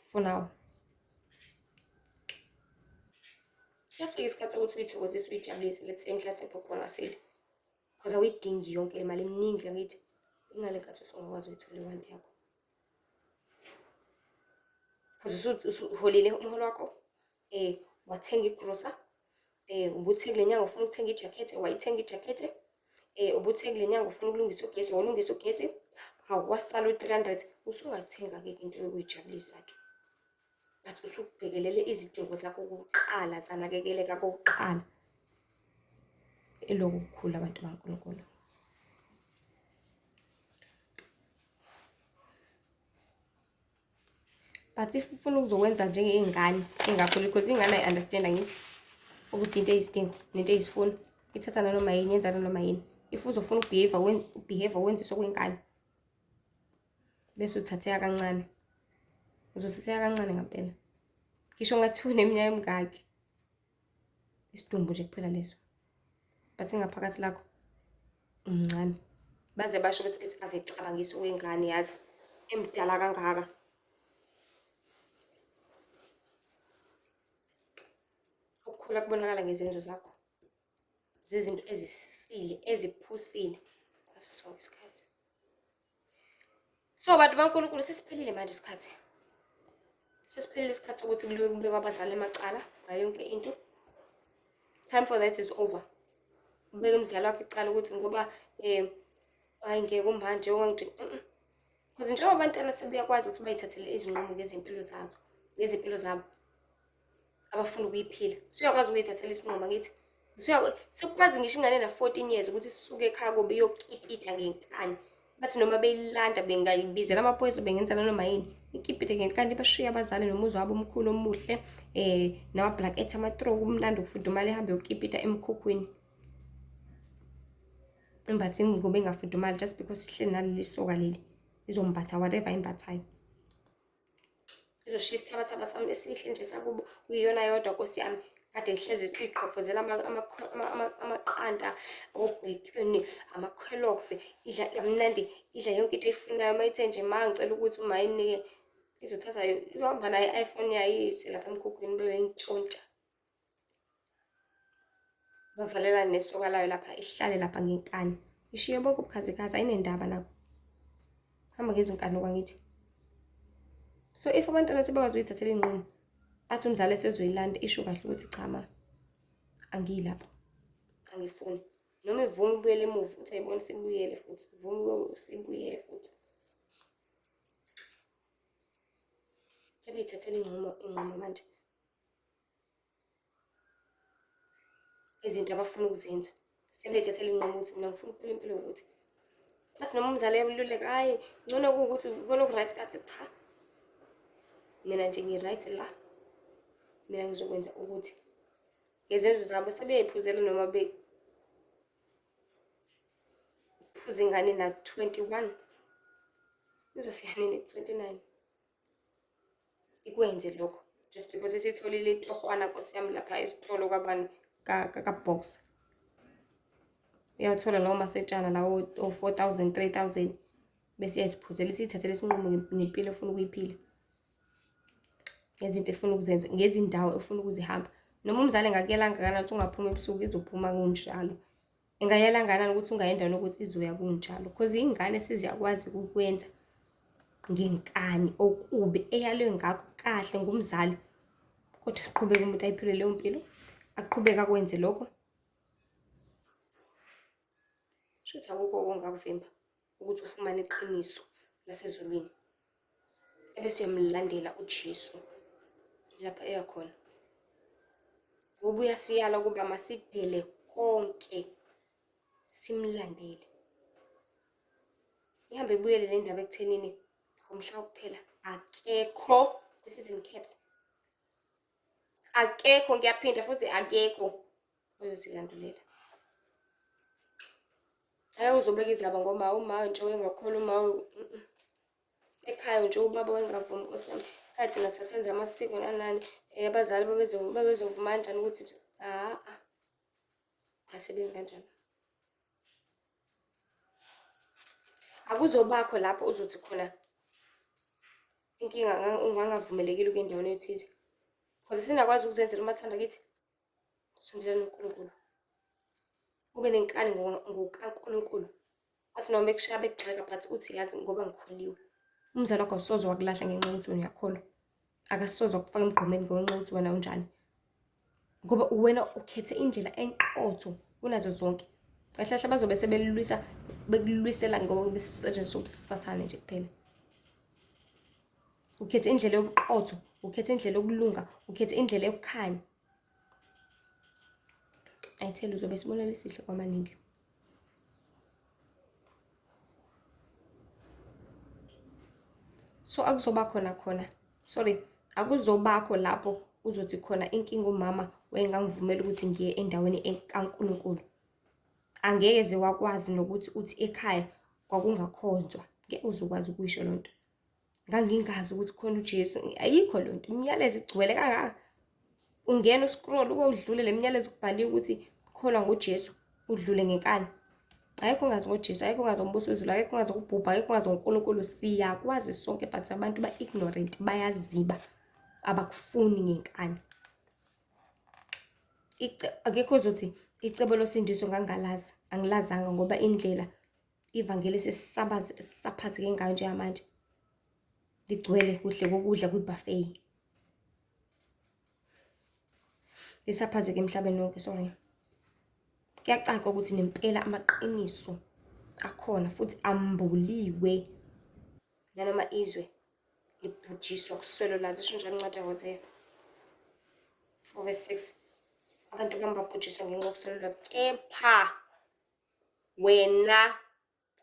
for now. Siyafika isikhathi sokuthi uyithokozise, uyijabulise, let's say mhla sephopho-nasile. Because awuyidingi yonke le mali eminingi angithi. Ingale nkathi usungakwazi ukuyithola i-want yakho. Because usuholile umholo wakho, wathenga igrosa, ubuthe kule nyanga ufuna ukuthenga ijakhethe, wayithenga ijakhethe, ubuthe kule nyanga ufuna ukulungisa ugesi, walungisa ugesi, hawu wasala u-300, usungathenga-ke into yokuyijabulisa-ke. But usubhekelele izidingo zakho kuqala, zanakekeleka kokuqala. Ilokhu kukhula abantu bakaNkulunkulu. But if ufuna ukuzokwenza njengey'ngane engakhuli, because ingane ayi-understand angithi ukuthi into eyisidingo nento eyisifuno, ithatha nanoma yini, yenza nanoma yini. If uzofuna ukubehave, ubehave wenzise okwengane, bese uthatheka kancane. Uzothatheka kancane ngampela. Ngisho kungathiwa uneminyaka emingaki, isidumbu nje kuphela leso. But ingaphakathi lakho umncane. Baze basho bethi ethi ave cabangisa okwengane yazi, emdala kangaka. Ukukhula kubonakala ngezenzo zakho. Zizinto ezisile, eziphusile ngaso sonke isikhathi. So bantu baNkulunkulu sesiphelile manje isikhathi. Sesiphelile isikhathi sokuthi kuliwe kubekwe abazali amacala ngayo yonke into. Time for that is over. Ubeke umzali wakho icala ukuthi ngoba um hayi ngeke umanje ungangijiki. Because njengoba abantwana sebeyakwazi ukuthi bayithathele izinqumo ngezimpilo zazo, ngezimpilo zabo abafuna ukuyiphila. Usuyakwazi ukuyithathela isinqumo angithi? Sekukwazi ngisho ingane na-14 years ukuthi isuke ekhaya kubo iyokipita ngenkani. Bathi noma beyilanda bengayibizela amaphoyisa bengenza nanoma yini. Ikipite ngenkani bashiye abazali nomuzi wabo omkhulu omuhle nama-blanket ama-throw kumnandi ukufudumala ihambe yokipita emkhukhwini. Imbathe ingubo engafudumali just because ihleli naleli soka leli. Izombatha whatever ayimbathayo. Izoshiya isithabathaba sami esihle nje sakubo kuyiyona yodwa nkosi yami. Kade ngihlezi iqhofozela amaqanda, obhekeni, ama-Kellogg's, idla kamnandi, idla yonke into eyifunayo. Uma ithe nje ma ngicela ukuthi uma inike, izothatha izohamba nayo i-iPhone yayo iyise lapha emkhukhwini beyoyintshontsha. Bavalelane nesoka layo lapha ihlale lapha ngenkani. Ishiye bonke ubukhazikhazi ayinendaba nabo. Hamba ngezinkani kwangithi. So if abantwana sebakwazi ukuyithathela iy'nqumo, athi umzali esezoyilanda isho kahle ukuthi cha ma, angiyi lapho, angifuni. Noma ivume ibuyele emuva uthi ayibona sibuyele futhi, ivume sibuyele futhi. Sebeyithathela iy'nqumo iy'nqumo manje. Izinto abafuna ukuzenza sebeyithathela inqumo ukuthi mina ngifuna ukuphila impilo yokuthi bathi noma umzali eyamluleka hhayi ngcono kuwukuthi ikona oku-right athi cha mina nje ngi-right la mina ngizokwenza ukuthi ngezenzo zabo sebeyiphuzela noma bephuza ingane na-21 izofika nini ku-29 ikwenze lokho just because isitholile itohwana nkosi yami lapha esitolo kwabani ka-boxer uyawuthola lawo masetshana lawo o-4,000 3,000 bese iyaziphuzela isiyithathela isinqumo ngempilo efuna ukuyiphila ngezinto efuna ukuzenza ngezindawo efuna ukuzihamba noma umzali engakuyela kangakanani ukuthi ungaphuma ebusuku izophuma kunjalo Ingayela kangakanani ukuthi ungayi endaweni yokuthi izoya kunjalo because ingane siziyakwazi ukukwenza ngenkani okubi eyalwe ngakho kahle ngumzali kodwa aqhubeke umuntu ayiphile leyo mpilo aqhubeke akwenze lokho shuthi akukho okungakuvimba ukuthi ufumane iqiniso lasezulwini ebese uyamlandela uJesu lapha eya khona ngoba uyasiyala ukuba masidele konke simlandele ihambe ibuyele le ndaba ekuthenini ngomhla wokuphela akekho this is in caps akekho ngiyaphinda futhi akekho oyozilandulela Ngeke uzobeka izaba ngoma uma nje wayengakholwa uma ekhaya nje ubaba wayengavumi nkosi yami. Ekhaya thina sasenza amasiko nani nani. Abazali babezovuma kanjani ukuthi nje a-a asebenzi kanjalo. Akuzobakho lapho uzothi khona inkinga ungangavumelekile ukuya endaweni ethize. Cause singakwazi ukuzenzela umathanda kithi. Sondelana noNkulunkulu. Ube nenkani ngokaNkulunkulu. Athi noma bekushaya bekugxeka but uthi yazi ngoba ngikholiwe. Umzali wakho awusoze wakulahla ngenxa yokuthi wena uyakholwa. Akasoze wakufaka emgqomeni ngenxa yokuthi wena unjani. Ngoba uwena ukhethe indlela enqotho kunazo zonke. Kahle kahle bazobe sebelwisa bekulwisela ngoba besetshenziswa ubusathane nje kuphela. Ukhethe indlela yobuqotho, ukhethe indlela yokulunga, ukhethe indlela yokukhanya. I tell you uzobe isibonelo esihle kwamaningi. So akuzoba khona khona, sorry, akuzobakho lapho uzothi khona inkinga umama wayengangivumela ukuthi ngiye endaweni kaNkulunkulu. Angeke ze wakwazi nokuthi uthi ekhaya kwakungakhonzwa, ngeke uze ukwazi ukuyisho loo nto. Ngangingazi ukuthi khona uJesu, ayikho loo nto. Imiyalezo igcwele kangaka. Ungena uscroll uke udlule le miyalezo kubhaliwe ukuthi kholwa ngoJesu, udlule ngenkani. Akekho ongazi ngoJesu, akekho ongazi ngombuso wezulu, akekho ongazi ngokubhubha, akekho ongazi ngoNkulunkulu. Siyakwazi sonke but abantu ba-ignorant, bayaziba, abakufuni ngenkani. Akekho ozothi icebo losindiso ngangingalazi, angilazanga ngoba indlela ivangeli sesisabaze esisaphazeke ngayo njengamanje ligcwele kuhle kokudla kwi-buffet. Lisaphazeke emhlabeni wonke, sorry. Kuyacaca ukuthi nempela amaqiniso akhona futhi ambuliwe nanoma izwe libhujiswa kuswelo lwazi. Isho njalo incwadi yaHoseya 4 verse 6. Abantu bami babhujiswa ngenxa yokuswela ulwazi, kepha wena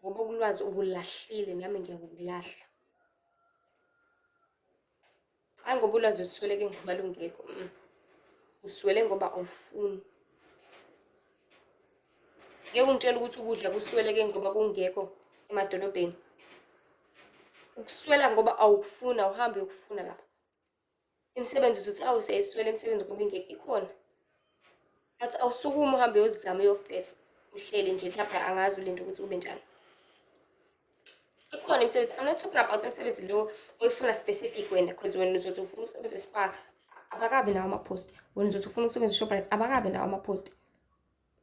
ngoba ulwazi ukulahlile, nami ngiyakukulahla. Hhayi ngoba ulwazi lusweleke ngoba lungekho, uswele ngoba awufuni. Ngeke ungitshele ukuthi ukudla kusweleke ngoba kungekho emadolobheni. Ukuswela ngoba awukufuni, awuhambi uyokufuna lapha. Imisebenzi uzothi awu siyayiswela imisebenzi ngoba ingekho, ikhona. But awusukumi uhambe uyozama uyofesa, uhleli nje mhlawumbe angazi ulinde ukuthi kube njani. Ikhona imisebenzi, I'm not talking about imisebenzi lo oyifuna specific wena, because wena uzothi ufuna ukusebenza e-Spar, abakabi nawo ama-post. Wena uzothi ufuna ukusebenza e-Shoprite, abakabi nawo ama-post.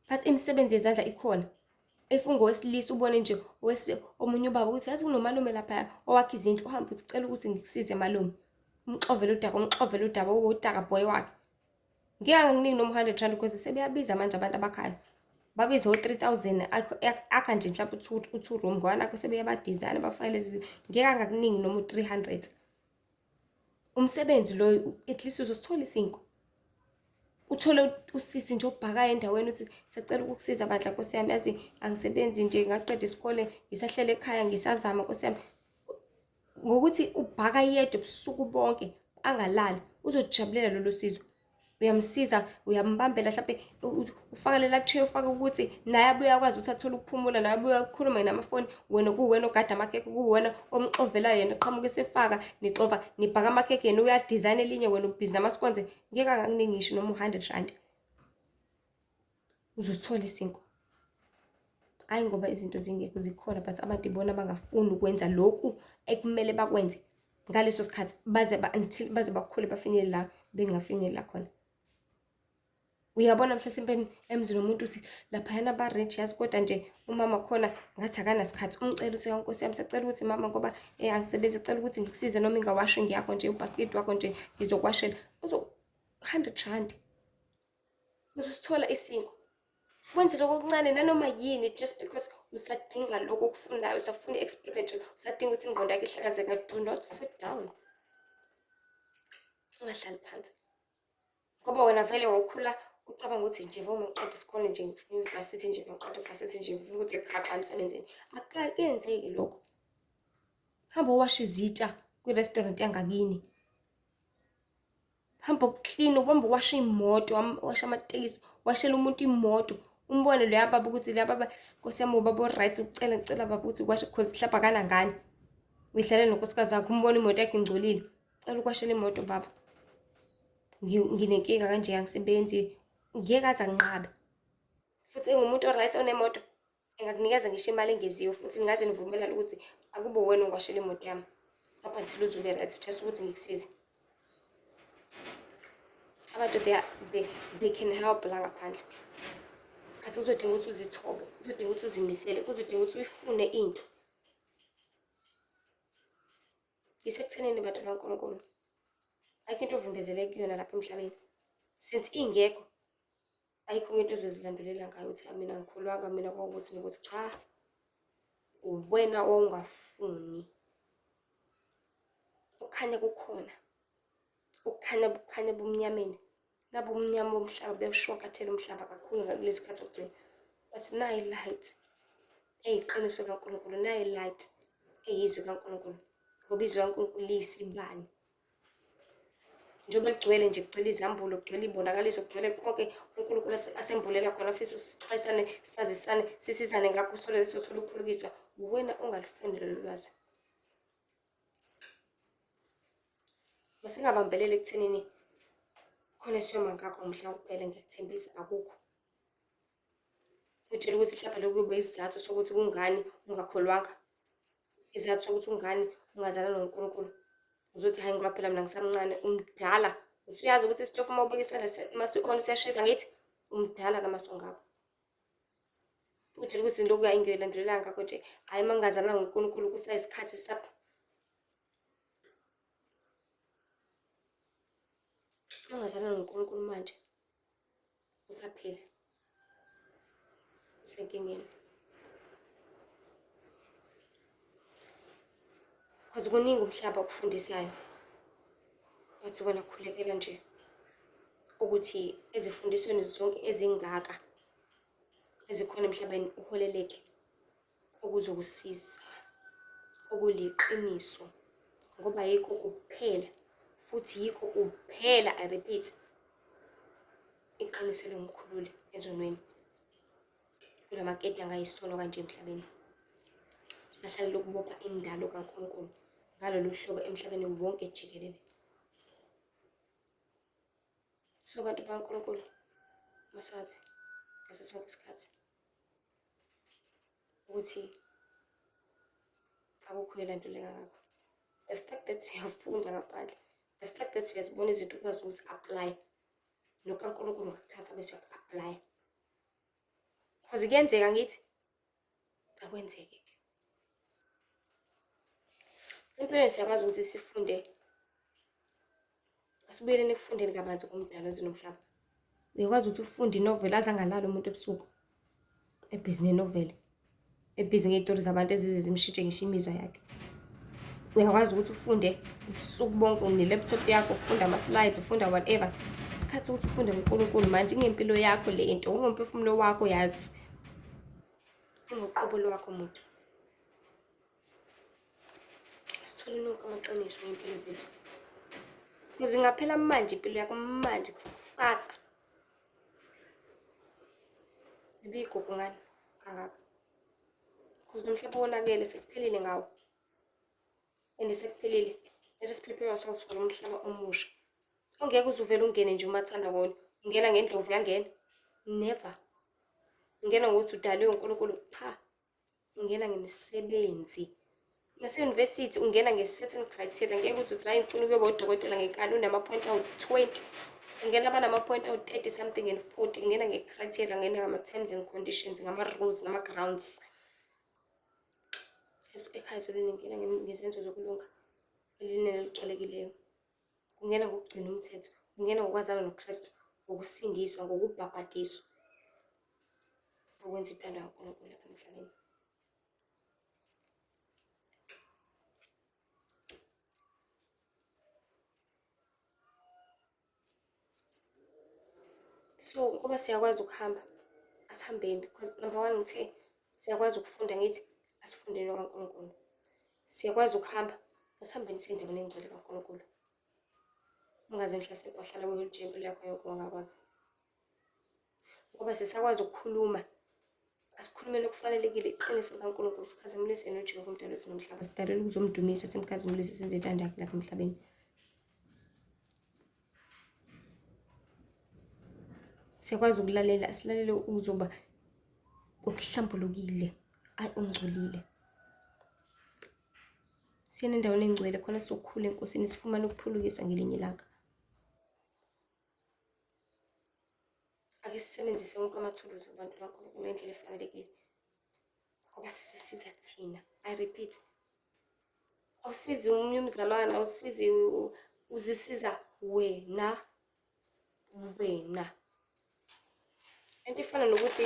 But imisebenzi yezandla ikhona. If ungowesilisa ubone nje omunye ubaba ukuthi yazi kunomalume laphaya owakha izindlu, uhambe uthi cela ukuthi ngikusize malume. Umxovele udaka, umxovele udaba, uwudaka boy wakhe. Ngeke angikuniki noma u-hundred rand because sebeyabiza manje abantu abakhayo. Babiza o-3,000 akha nje mhlawumbe u-two room ngoba nakho sebeyabadizayina bafake lezi, ngeke angakuningi noma u-300. Umsebenzi loyo at least uzosithola isinkwa. Uthole usisi nje obhakayo endaweni uthi siyacela ukukusiza bandla nkosi yami, yazi angisebenzi nje ngaqeda isikole ngisahlele ekhaya ngisazama nkosi yami. Ngokuthi ubhaka yedwa ubusuku bonke angalali, uzojabulela lolo sizo. Uyamsiza, uyambambela mhlampe ufaka lela tray, ufaka ukuthi naye abuye akwazi ukuthi athole ukuphumula, naye abuye akhulume namafoni, wena kuwena ogada amakhekhe, kuwena omxovelayo, yena qhamuka esefaka, nixova nibhaka amakhekhe, yena uyadizayina elinye, wena ubhizi namaskonze. Ngeke angakuningi ngisho noma u-hundred rand. Uzosithola isinkwa. Hhayi ngoba izinto zingekho, zikhona, but abantu ibona abangafuni ukwenza lokhu ekumele bakwenze ngaleso sikhathi, baze until baze bakhule bafinyelele la bengafinyelela khona. Uyabona mhlasimpe emzini womuntu uthi laphayana ba-rich yazi, kodwa nje umama khona ngathi akanasikhathi. Umcela uthi nkosi yami siyacela ukuthi mama ngoba angisebenzi, cela ukuthi ngikusize noma ingawashing yakho nje, ubhasikidi wakho nje ngizokwashela. Uzo 100 rand. Uzosithola isinkwa. Wenze lokho okuncane nanoma yini just because usadinga lokho okufundayo, usafuna i-experience, usadinga ukuthi ingqondo yakho ihlakazeka. Do not sit down. Ungahlali phansi. Ngoba wena vele wawukhula ucabanga ukuthi nje uma ngiqeda isikole nje ngifuna i-varsity nje, ngiqeda i-varsity nje ngifuna ukuthi xhaxha emsebenzini. Akukenzeki lokho. Hamba owashe izitsha kwi-restaurant yangakini. Hamba uklina, ubambe uwashe imoto, uwashe amatekisi, washela umuntu imoto. Umbone loya baba ukuthi loya baba nkosi yami ubaba o-right, ucela ngicela baba ukuthi uwashe because mhlawumbe akanangane. Uyihlalela nonkosikazi wakhe, umbone imoto yakhe ingcolile. Cela ukwashela imoto baba. Nginenkinga kanje angisebenzi. Ngeke aze anqabe. Futhi engumuntu o-right onemoto, engakunikeza ngisho imali engeziwe futhi ningaze nivumelane ukuthi akube wena ongwashela imoto yami. Up until uze ube right, just ukuthi ngikusize. Abantu they can help la ngaphandle. But kuzodinga ukuthi uzithobe, kuzodinga ukuthi uzimisele, kuzodinga ukuthi uyifune into. Isekuthenini bantu bakaNkulunkulu. Ayikho into ovimbezele kuyona lapha emhlabeni. Since ingekho, ayikho into ozozilandulela ngayo ukuthi mina angikholwanga, mina kwawukuthi nokuthi. Cha, uwena owawungafuni. Ukukhanya kukhona. Ukukhanya bukhanya ebumnyameni. Nabo ubumnyama bomhlaba buyawushwankathela umhlaba kakhulu kulesi sikhathi sokugcina. But nayi i-light eyiqiniso likaNkulunkulu, nayi i-light eyizwi likaNkulunkulu. Ngoba izwi likaNkulunkulu liyisibani. Njengoba ligcwele nje, kugcwele izambulo, kugcwele iy'bonakaliso, kugcwele konke uNkulunkulu asembulela khona, afisa sixwayisane, sazisane, sisizane ngakho sithole sothola ukuphulukiswa. Uwena ongalufuni lolu lwazi. Masingabambeleli ekuthenini khona esiyoma ngakho mhla kuphela, ngiyakuthembisa akukho. Utshela ukuthi mhlawumbe lokhu kube isizathu sokuthi kungani ungakholwanga, isizathu sokuthi kungani ungazalwa noNkulunkulu. Uzothi hhayi ngoba phela mina ngisamncane, umdala. Usuyazi ukuthi isitofu uma ubeka isandla masi-on siyashisa angithi? Umdala-ke mase ungako. Utshela ukuthi lokhu hhayi ngiyoyilandelela ngakho nje, hhayi uma ngingazalwanga uNkulunkulu kusayisikhathi . Uma ungazalwa noNkulunkulu manje, Usaphila. Usenkingeni. Cause kuningi umhlaba okufundisayo. But wena khulekela nje ukuthi ezifundisweni zonke ezingaka ezikhona emhlabeni uholeleke okuzokusiza, okuliqiniso ngoba yikho kuphela futhi yikho kuphela, I repeat, iqiniso elingumkhululi ezonweni kulamaketi angayisono kanje emhlabeni ahlalela ukubopha indalo kaNkulunkulu ngalolu hlobo emhlabeni wonke jikelele. So bantu bakaNkulunkulu masazi ngaso sonke isikhathi ukuthi akukho yona nto le kangako. The fact that uyafunda ngaphandle, the fact that uyazibona izinto ukwazi ukuzi-aplaya, nokaNkulunkulu ungakuthatha bese uyaku-aplaya. Cause kuyenzeka ngithi akwenzeke-ke. Empilweni siyakwazi ukuthi sifunde, asibuyeleni ekufundeni kabanzi ngomdali wezulu nomhlaba. Uyakwazi ukuthi ufunde inoveli aze angalali umuntu ebusuku, ebhizi nenoveli, ebhizi ngey'tori zabantu ezize zimshintshe ngisho imizwa yakhe. Uyakwazi ukuthi ufunde ubusuku bonke une-laptop yakho, ufunda ama-slides, ufunda whatever. Isikhathi sokuthi ufunde ngoNkulunkulu manje ingempilo yakho le nto, ungomphefumulo wakho yazi. Ingoqobo lwakho muntu. Asithole nonke amaqiniso ngey'mpilo zethu. Kuze ingaphela manje impilo yakho manje kusasa. Ibiyigugu ngani kangaka? Because lo mhlaba wonakele sekuphelile ngawo. And sekuphelile. Let us prepare ourselves for umhlaba omusha. Ongeke uze uvele ungene nje umathanda wona. Ungena ngendlovu uyangena. Never. Ungena ngokuthi udalwe uNkulunkulu. Cha. Ungena ngemisebenzi. Nase-university ungena nge-certain criteria. Ngeke uthi uthi hayi ngifuna ukuyoba udokotela ngenkani unama-point awu-20. Ungena abanama-point awu-30 something and 40. Ungena nge-criteria, ungena ngama-terms and conditions, ngama-rules, ngama-grounds. Ekhaya ezulwini ngena ngezenzo zokulunga elinene elicolekileyo. Kungena ngokugcina umthetho, kungena ngokwazana noKristu, ngokusindiswa, ngokubhabhadiswa, ngokwenza intando kaNkulunkulu lapha emhlabeni. So ngoba siyakwazi ukuhamba, asihambeni because number one ngithe siyakwazi ukufunda ngithi asifundeni okaNkulunkulu. Siyakwazi ukuhamba, asihambeni siye endaweni engcwele kaNkulunkulu. Ungaze mhlasimpe wahlala kwi-wheelchair impilo yakho yonke ungakwazi. Ngoba sisakwazi ukukhuluma, asikhulumeni okufanelekile iqiniso likaNkulunkulu, sikhazimulise yena uJehova uMdali wezulu nomhlaba. Sidalelwe ukuzomdumisa, simkhazimulise, senze intando yakhe lapha emhlabeni. Siyakwazi ukulalela, silalele ukuzoba okuhlambulukile, ayi ongcolile. Siyena endaweni engcwele khona sizokhula eNkosini, sifumane ukuphulukiswa ngelinye ilanga. Ake sisebenzise wonke amathuluzi abantu baNkulunkulu ngendlela efanelekile ngoba sisisiza thina. I repeat, awusizi omunye umzalwane, awusizi, uzisiza wena, wena. Into ifana nokuthi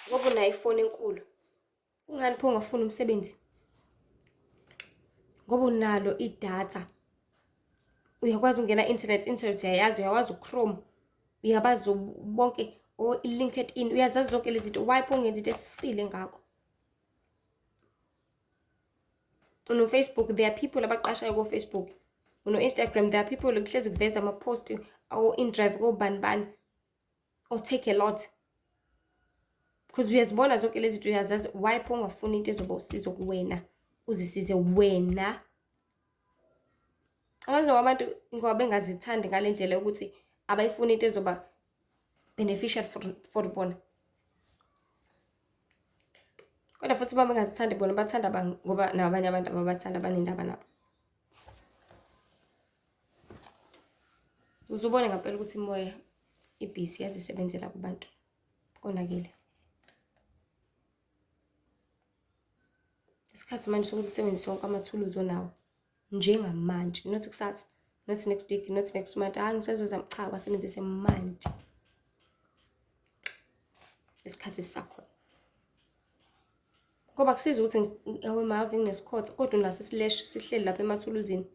ngoba unayo ifoni enkulu, kungani pho ungafuni umsebenzi? Ngoba unalo idatha, uyakwazi ukungena internet, internet uyayazi, uyawazi uChrome, uyabazi bonke o-LinkedIn, uyazazi zonke lezi zinto. Why pho ungenzi into esile ngakho? Uno-Facebook, there are people abaqashayo ko-Facebook. Uno-Instagram, there are people kuhlezi kuveza ama-post awo-InDrive kobani bani, or Takealot. Because uyazibona zonke lezi zinto uyazazi, why pho ungafuni into ezoba usizo kuwena, uzisize wena? Angazi noma abantu ngoba bengazithandi ngale ndlela yokuthi abayifuni into ezoba beneficial for bona. Kodwa futhi uma bengazithandi bona bathanda ngoba nabanye abantu ababathanda banendaba nabo. Uzubone ngempela ukuthi imoya ibhizi yazisebenzela kubantu. Konakele. Isikhathi manje sokuthi usebenzise wonke amathuluzi onawo njengamanje, not kusasa, not next week, not next month. Hayi ngisazozama, cha, wasebenzise manje. Isikhathi sisakhona. Ngoba kusiza ukuthi awe mave nginesikhotha kodwa unaso isileshi sihleli lapha emathuluzini.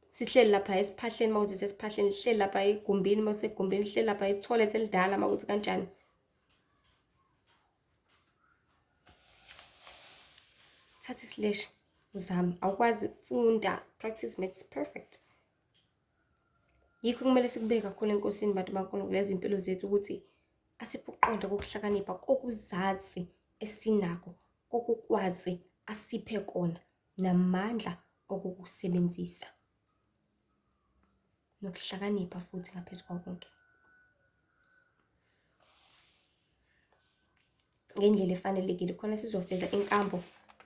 Sihleli lapha esiphahleni uma kuthi sesiphahleni, sihleli lapha egumbini uma kusegumbini, sihleli lapha ethoyilethi elidala uma kuthi kanjani. Thatha isileshi uzame, awukwazi funda, practice makes perfect. Yikho kumele sikubeke kakhulu eNkosini bantu baNkulunkulu lezi mpilo zethu ukuthi asiphe ukuqonda kokuhlakanipha kokuzazi esinako kokukwazi asiphe kona namandla okukusebenzisa nokuhlakanipha futhi ngaphezu kwako konke. Ngendlela efanelekile khona sizofeza inkambo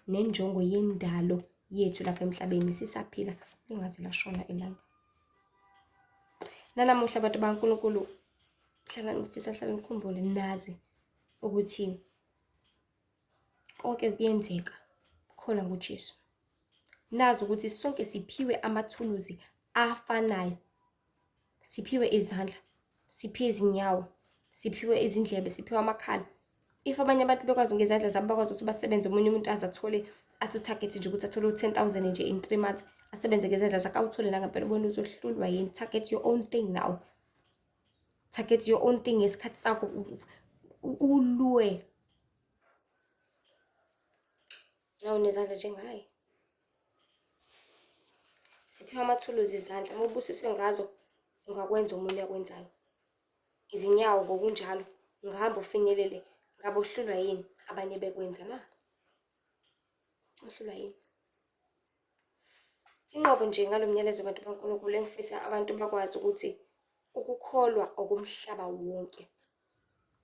nenjongo yendalo yethu lapha emhlabeni sisaphila lingaze lashona ilanga. Nanamuhla abantu baNkulunkulu hlala ngifisa hlala nikhumbule nazi ukuthi konke kuyenzeka khona ngoJesu. Nazi ukuthi sonke siphiwe amathuluzi afanayo. Siphiwe izandla, siphiwe izinyawo, siphiwe izindlebe, siphiwe amakhala. If abanye abantu bekwazi ngezandla zabo bakwazi ukuthi basebenze, omunye umuntu aze athole athi u-target nje ukuthi athole u-10 000 nje in 3 months, asebenze ngezandla zakhe awuthole nangempela, ubone uzohlulwa yini. Target your own thing now. Target your own thing ngesikhathi sakho, ulwe. Nawe unezandla njengaye. Siphiwe amathuluzi izandla, uma ubusiswe ngazo ungakwenza omunye akwenzayo. Izinyawo ngokunjalo, ungahamba ufinyelele, ngabe uhlulwa yini abanye bekwenza na? Uhlulwa yini? Inqobo nje ngalo myalezo bantu baNkulunkulu engifisa abantu bakwazi ukuthi ukukholwa okumhlaba wonke,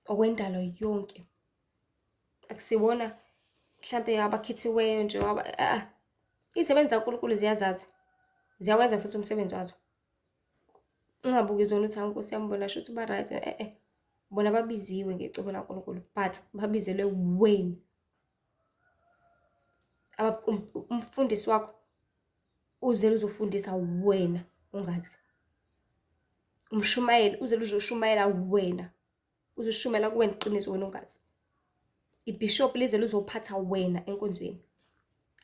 okwendalo yonke. Akusiwona mhlampe abakhethiweyo nje izisebenzi zaNkulunkulu ziyazazi, ziyawenza futhi umsebenzi wazo. Ungabuki zona uthi hawu Nkosi yami bona shuthi ba-right, e-e. Bona babiziwe ngecebo laNkulunkulu but babizelwe wena. Umfundisi wakho uzele uzofundisa wena ungazi. Umshumayeli uzele uzoshumayela wena, uzoshumayela kuwena iqiniso wena ungazi. Ibhishobhi lize lizophatha wena enkonzweni.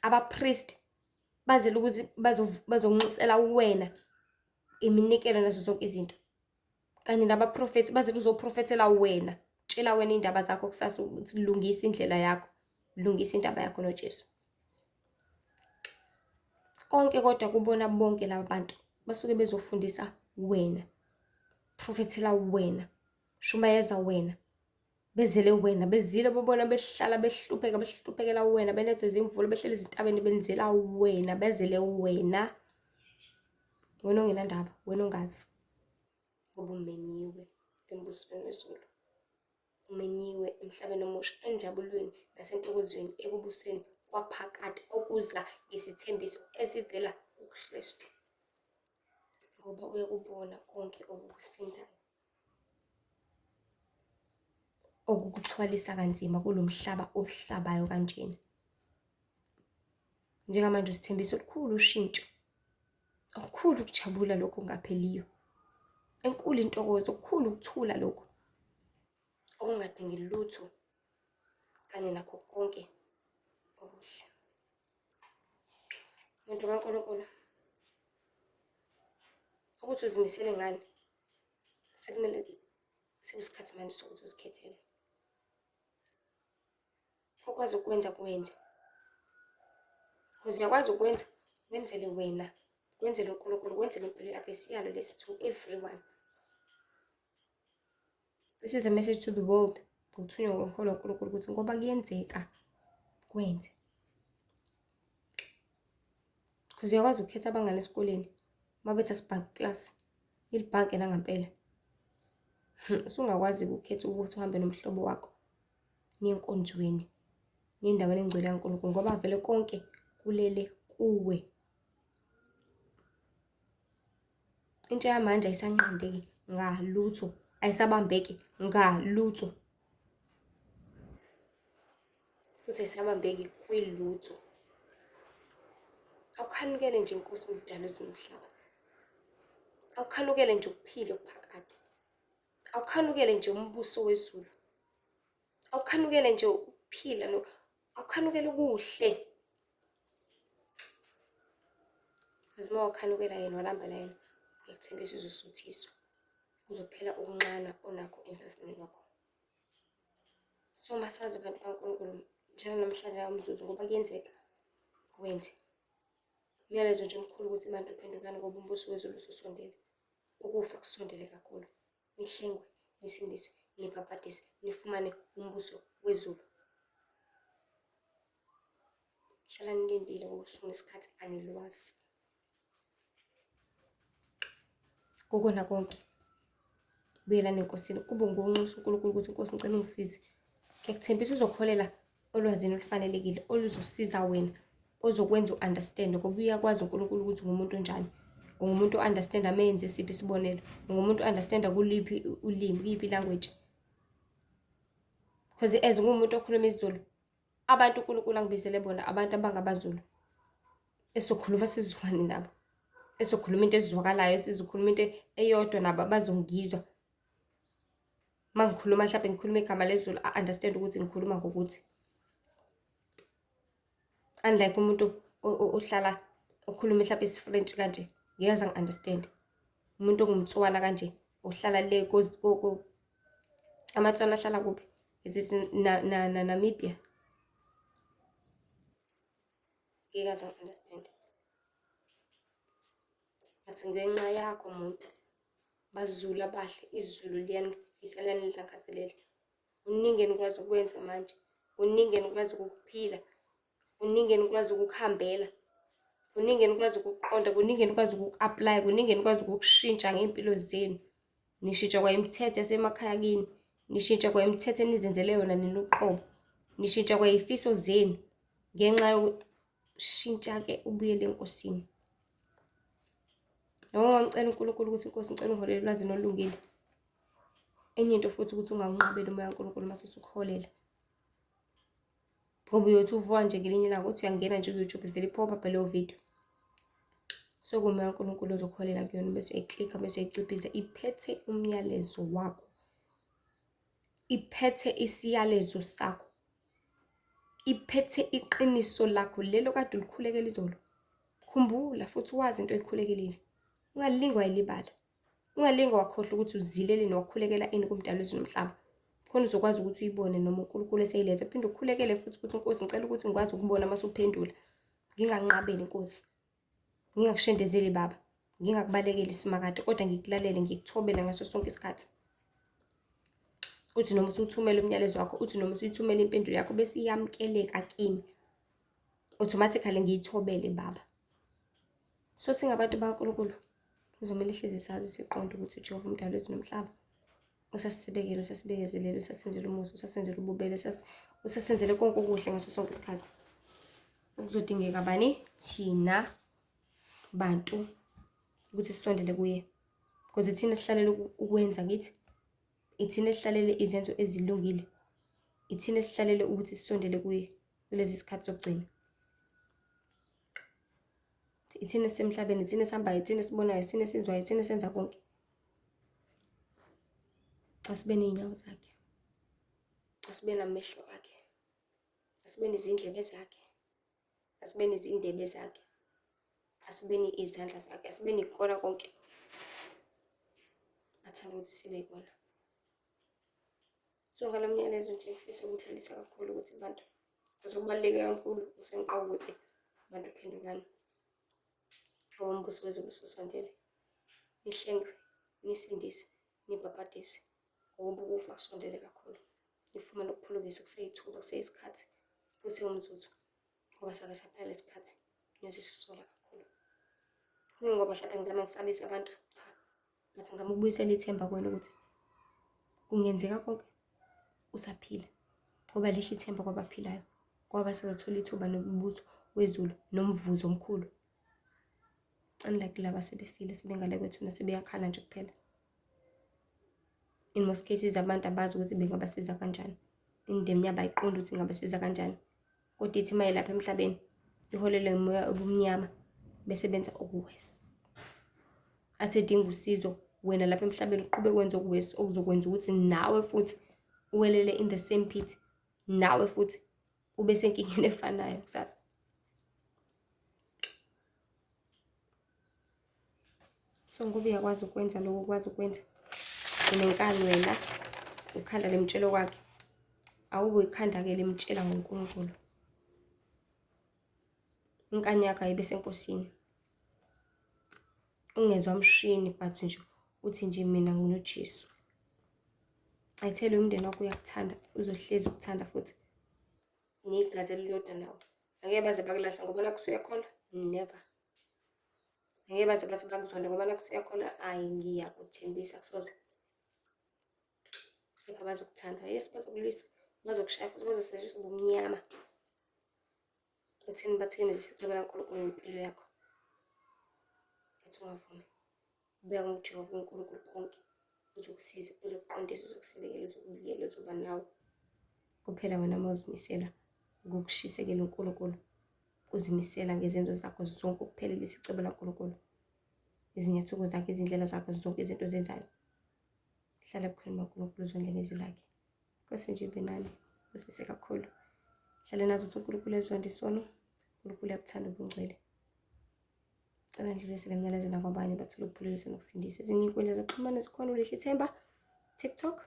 Abapristi bazele ukuthi bazonxusela wena iminikelo nazo zonke izinto. Kanye nabaprofethi bazele uzoprofethela wena, tshela wena iy'ndaba zakho kusasa ukuthi lungisa indlela yakho, lungisa indaba yakho noJesu. Konke kodwa kubona bonke laba bantu basuke bezofundisa wena, profethela wena, shumayeza wena, bezele wena, bezile bobona behlala behlupheka, behluphekela wena, benethwe zimvula, behleli ezintabeni benzela wena, bezele wena. Wena ongenandaba, wena ongazi, ngoba umenyiwe embusweni wezulu. Umenyiwe emhlabeni omusha, enjabulweni nasentokozweni ekubuseni kwaphakade okuza ngesithembiso esivela kuKristu. Ngoba uyakubona konke okukusindayo, okukuthwalisa kanzima kulo mhlaba ohlabayo kanjena. Njengamanje usithembisa olukhulu ushintsho, okukhulu ukujabula lokhu okungapheliyo, enkulu intokozo, okukhulu ukuthula lokhu okungadingi lutho kanye nakho konke okuhle. Muntu kaNkulunkulu, ukuthi uzimisele ngani, sekumele sekuyisikhathi manje sokuthi uzikhethele. Okwazi ukwenza kwenze. Because uyakwazi ukwenza, wenzele wena, wenzele uNkulunkulu, wenzele impilo yakho. Isiyalo lesi to everyone. This is the message to the world. Ngokuthunywa ngokuholwa uNkulunkulu ukuthi ngoba kuyenzeka, kwenze. Because uyakwazi ukukhetha abangani esikoleni, uma bethi asibhanke class, ilibhanke nangampela. Usungakwazi ukukhetha ukuthi uhambe nomhlobo wakho niye enkonzweni, niye endaweni engcwele kaNkulunkulu ngoba vele konke kulele kuwe. Intsha yamanje ayisanqandeki ngalutho, ayisabambeki ngalutho. Futhi ayisabambeki kwilutho. Awukhanukele nje inkosi umdali wezulu nomhlaba. Awukhanukele nje ukuphila okuphakade. Awukhanukele nje umbuso wezulu. Awukhanukele nje ukuphila no awukhanukele okuhle. Because uma wakhanukela yena walambela yena, ngiyakuthembisa uzosuthiswa. Kuzophela ukunxana onakho emphefumulweni wakho. So masazi abantu bakaNkulunkulu njenganamhlanje umzuzu ngoba kuyenzeka wenze. Umyalezo nje omkhulu ukuthi bantu phendukani ngoba umbuso wezulu ususondele. Ukufa kusondele kakhulu. Nihlengwe, nisindiswe, nibhabhadiswe, nifumane umbuso wezulu. Hlala nilindile ngoba usuku nesikhathi anilwazi. Kukona konke. Buyelani eNkosini. Kube ngonxusa uNkulunkulu ukuthi Nkosi ngicela ungisize. Ngiyakuthembisa uzokholela olwazini olufanelekile oluzosiza wena ozokwenza u-understand ngoba uyakwazi uNkulunkulu ukuthi ungumuntu onjani. Ungumuntu o-understand amenze siphi isibonelo. Ungumuntu o-understand kuliphi ulimi, kuyiphi language. Because as ngumuntu okhuluma isiZulu, abantu uNkulunkulu angibizele bona abantu abangabaZulu esizokhuluma sizwane nabo, esizokhuluma into ezizwakalayo, esizokhuluma into eyodwa nabo abazongizwa. Uma ngikhuluma mhlampe ngikhuluma igama lesiZulu a-understand ukuthi ngikhuluma ngokuthi. Unlike umuntu ohlala okhuluma mhlampe isiFrench kanje, ngeke aze angi-understand. Umuntu ongumTswana kanje ohlala le amaTswana ahlala kuphi? Is it na, na, na Namibia? Ngeke aze understand. But ngenxa yakho muntu, baZulu abahle, isiZulu liyanifisa liyanilangazelela. Kuningi enikwazi ukwenza manje, kuningi enikwazi ukukuphila, kuningi enikwazi ukukuhambela, kuningi enikwazi ukukuqonda, kuningi enikwazi ukuku-aplaya, kuningi enikwazi ukukushintsha ngey'mpilo zenu. Nishintsha kwayimithetho yasemakhaya kini, nishintsha kwayimithetho enizenzele yona nina uqobo, nishintsha kwayifiso zenu ngenxa yokushintsha-ke ubuyele eNkosini. Noma ungacela uNkulunkulu ukuthi inkosi ngicela ungiholele olwazini olungile. Enye into futhi ukuthi ungawunqabeli umoya kaNkulunkulu uma sesukuholela. Ngoba uyothi uvuka nje ngelinye ilanga uthi uyangena nje ku-YouTube ivele i-pop up leyo video. So kumoya kaNkulunkulu ozokuholela kuyona bese uyayiklikha bese uyayiciphiza iphethe umyalezo wakho. Iphethe isiyalezo sakho. Iphethe iqiniso lakho lelo kade ulikhulekela izolo. Khumbula futhi wazi into oyikhulekelile. Ungalingi wayilibala. Ungalinge wakhohlwa ukuthi uzileleni wakhulekela ini kuMdali wezulu nomhlaba. Khona uzokwazi ukuthi uyibone noma uNkulunkulu eseyiletha. Phinde ukhulekele futhi ukuthi Nkosi ngicela ukuthi ngikwazi ukubona uma usuphendula. Nginganqabeli Nkosi. Ngingakushendezeli Baba. Ngingakubalekeli Simakade kodwa ngikulalele ngikuthobele ngaso sonke isikhathi. Uthi noma usuthumela umyalezo wakho, uthi noma usuyithumela impendulo yakho bese iyamkeleka kimi. Automatically ngiyithobele Baba. So singabantu bakaNkulunkulu kuzomele hlezi sazi siqonde ukuthi uJehova umdali wezulu nomhlaba usasibekele, usasibekezelele, usasenzela umusa, usasenzela ububele, usasenzele konke okuhle ngaso sonke isikhathi. Kuzodingeka bani? Thina bantu ukuthi sisondele kuye. Because ithina esihlalele ukwenza ngithi, ithina esihlalele izenzo ezilungile, ithina esihlalele ukuthi sisondele kuye kulezi sikhathi sokugcina. Ithina esisemhlabeni, ithina esihambayo, ithina esibonayo, ithina esizwayo, ithina esenza konke. Asibe ney'nyawo zakhe, asibe namehlo akhe, asibe nezindlebe zakhe, asibe nezindebe zakhe, asibe izandla zakhe, asibe nikona konke athanda ukuthi sibe kona. So ngalo myalezo nje ngifisa ukudlulisa kakhulu ukuthi bantu kubaluleke kakhulu usemqoka ukuthi abantu phendukani ngoba umbuso wezulu ususondele. Nihlengwe, nisindiswe, nibhabhadiswe ngoba ukufa kusondele kakhulu. Nifumane ukuphulukisa kuseyithuba, kuseyisikhathi, kusewumzuzu ngoba sake saphela isikhathi niyoze sisola kakhulu. Kungengoba mhlawumbe ngizama ngisabise abantu, cha. But ngizama ukubuyisela ithemba kuwena ukuthi kungenzeka konke usaphila ngoba lihle ithemba kwabaphilayo ngoba basazothola ithuba nombuso wezulu nomvuzo omkhulu. Unlike laba sebefile sebengale kwethuna sebeyakhala nje kuphela. In most cases abantu abazi ukuthi bengabasiza kanjani. Imindeni yabo ayiqondi ukuthi ingabasiza kanjani. Kodwa ithi uma ilapha emhlabeni iholelwe ngumoya obumnyama bese benza okuwesi. Athi edinga usizo Wena lapha emhlabeni uqhubeke wenze okuwesi okuzokwenza ukuthi nawe futhi uwelele in the same pit, nawe futhi ube senkingeni efanayo kusasa. So ngoba uyakwazi ukwenza lokho ukwazi ukwenza, unenkani wena, ukhanda lemtshelo kwakhe. Awube ikhanda-ke limtshela ngoNkulunkulu. Inkani yakho ayibe senkosini. Ungezwa mshini but nje uthi nje mina nginoJesu. I tell you umndeni wakho uyakuthanda, uzohlezi ukuthanda futhi. Negazi elilodwa nawe. Angeke baze bakulahla ngoba nakhu usuyakholwa? Never. Angeke baze bathi bakuzonde ngoba nakhu usuyakholwa? Ayi ngiyakuthembisa kusoze. Kepha bazokuthanda. Yes, bazokulwisa, bazokushaya futhi bazosetshenziswa ubumnyama. Ekutheni bathekemezise icebo laNkulunkulu ngempilo yakho. But ungavumi. Beka ngoJehova uNkulunkulu konke. Uzokusiza, uzokuqondisa, uzokusibekela, uzokubikela, uzoba nawe. Kuphela wena uma uzimisela ngokushisekela uNkulunkulu, uzimisela ngezenzo zakho zonke ukuphelelisa icebo laNkulunkulu. Izinyathuko zakhe, izindlela zakho zonke izinto ozenzayo. Hlala ebukhoneni bukaNkulunkulu uzondle ngezwi lakhe. Nkosi nje ibe nani, busise kakhulu. Hlale nazi ukuthi uNkulunkulu ezonda isono, uNkulunkulu uyabuthanda ubungcwele. Cela ndlulise le myalezo nakwabanye bathole ukuphulukisa nokusindisa. Ezinye iy'nkundla zokuxhumana zikhona uLihle Themba, TikTok,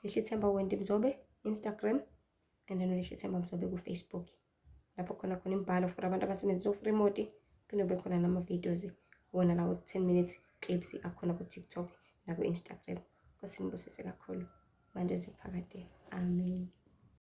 Lihle Themba Wendy Mzobe, Instagram, and then uLihle Themba Mzobe ku-Facebook. Lapho khona khona imibhalo for abantu abasebenzisa u-remote, phinde kube khona nama-videos wona lawo 10 minutes clips akhona ku-TikTok naku-Instagram. Nkosi nibusise kakhulu. Manje ziphakade. Amen.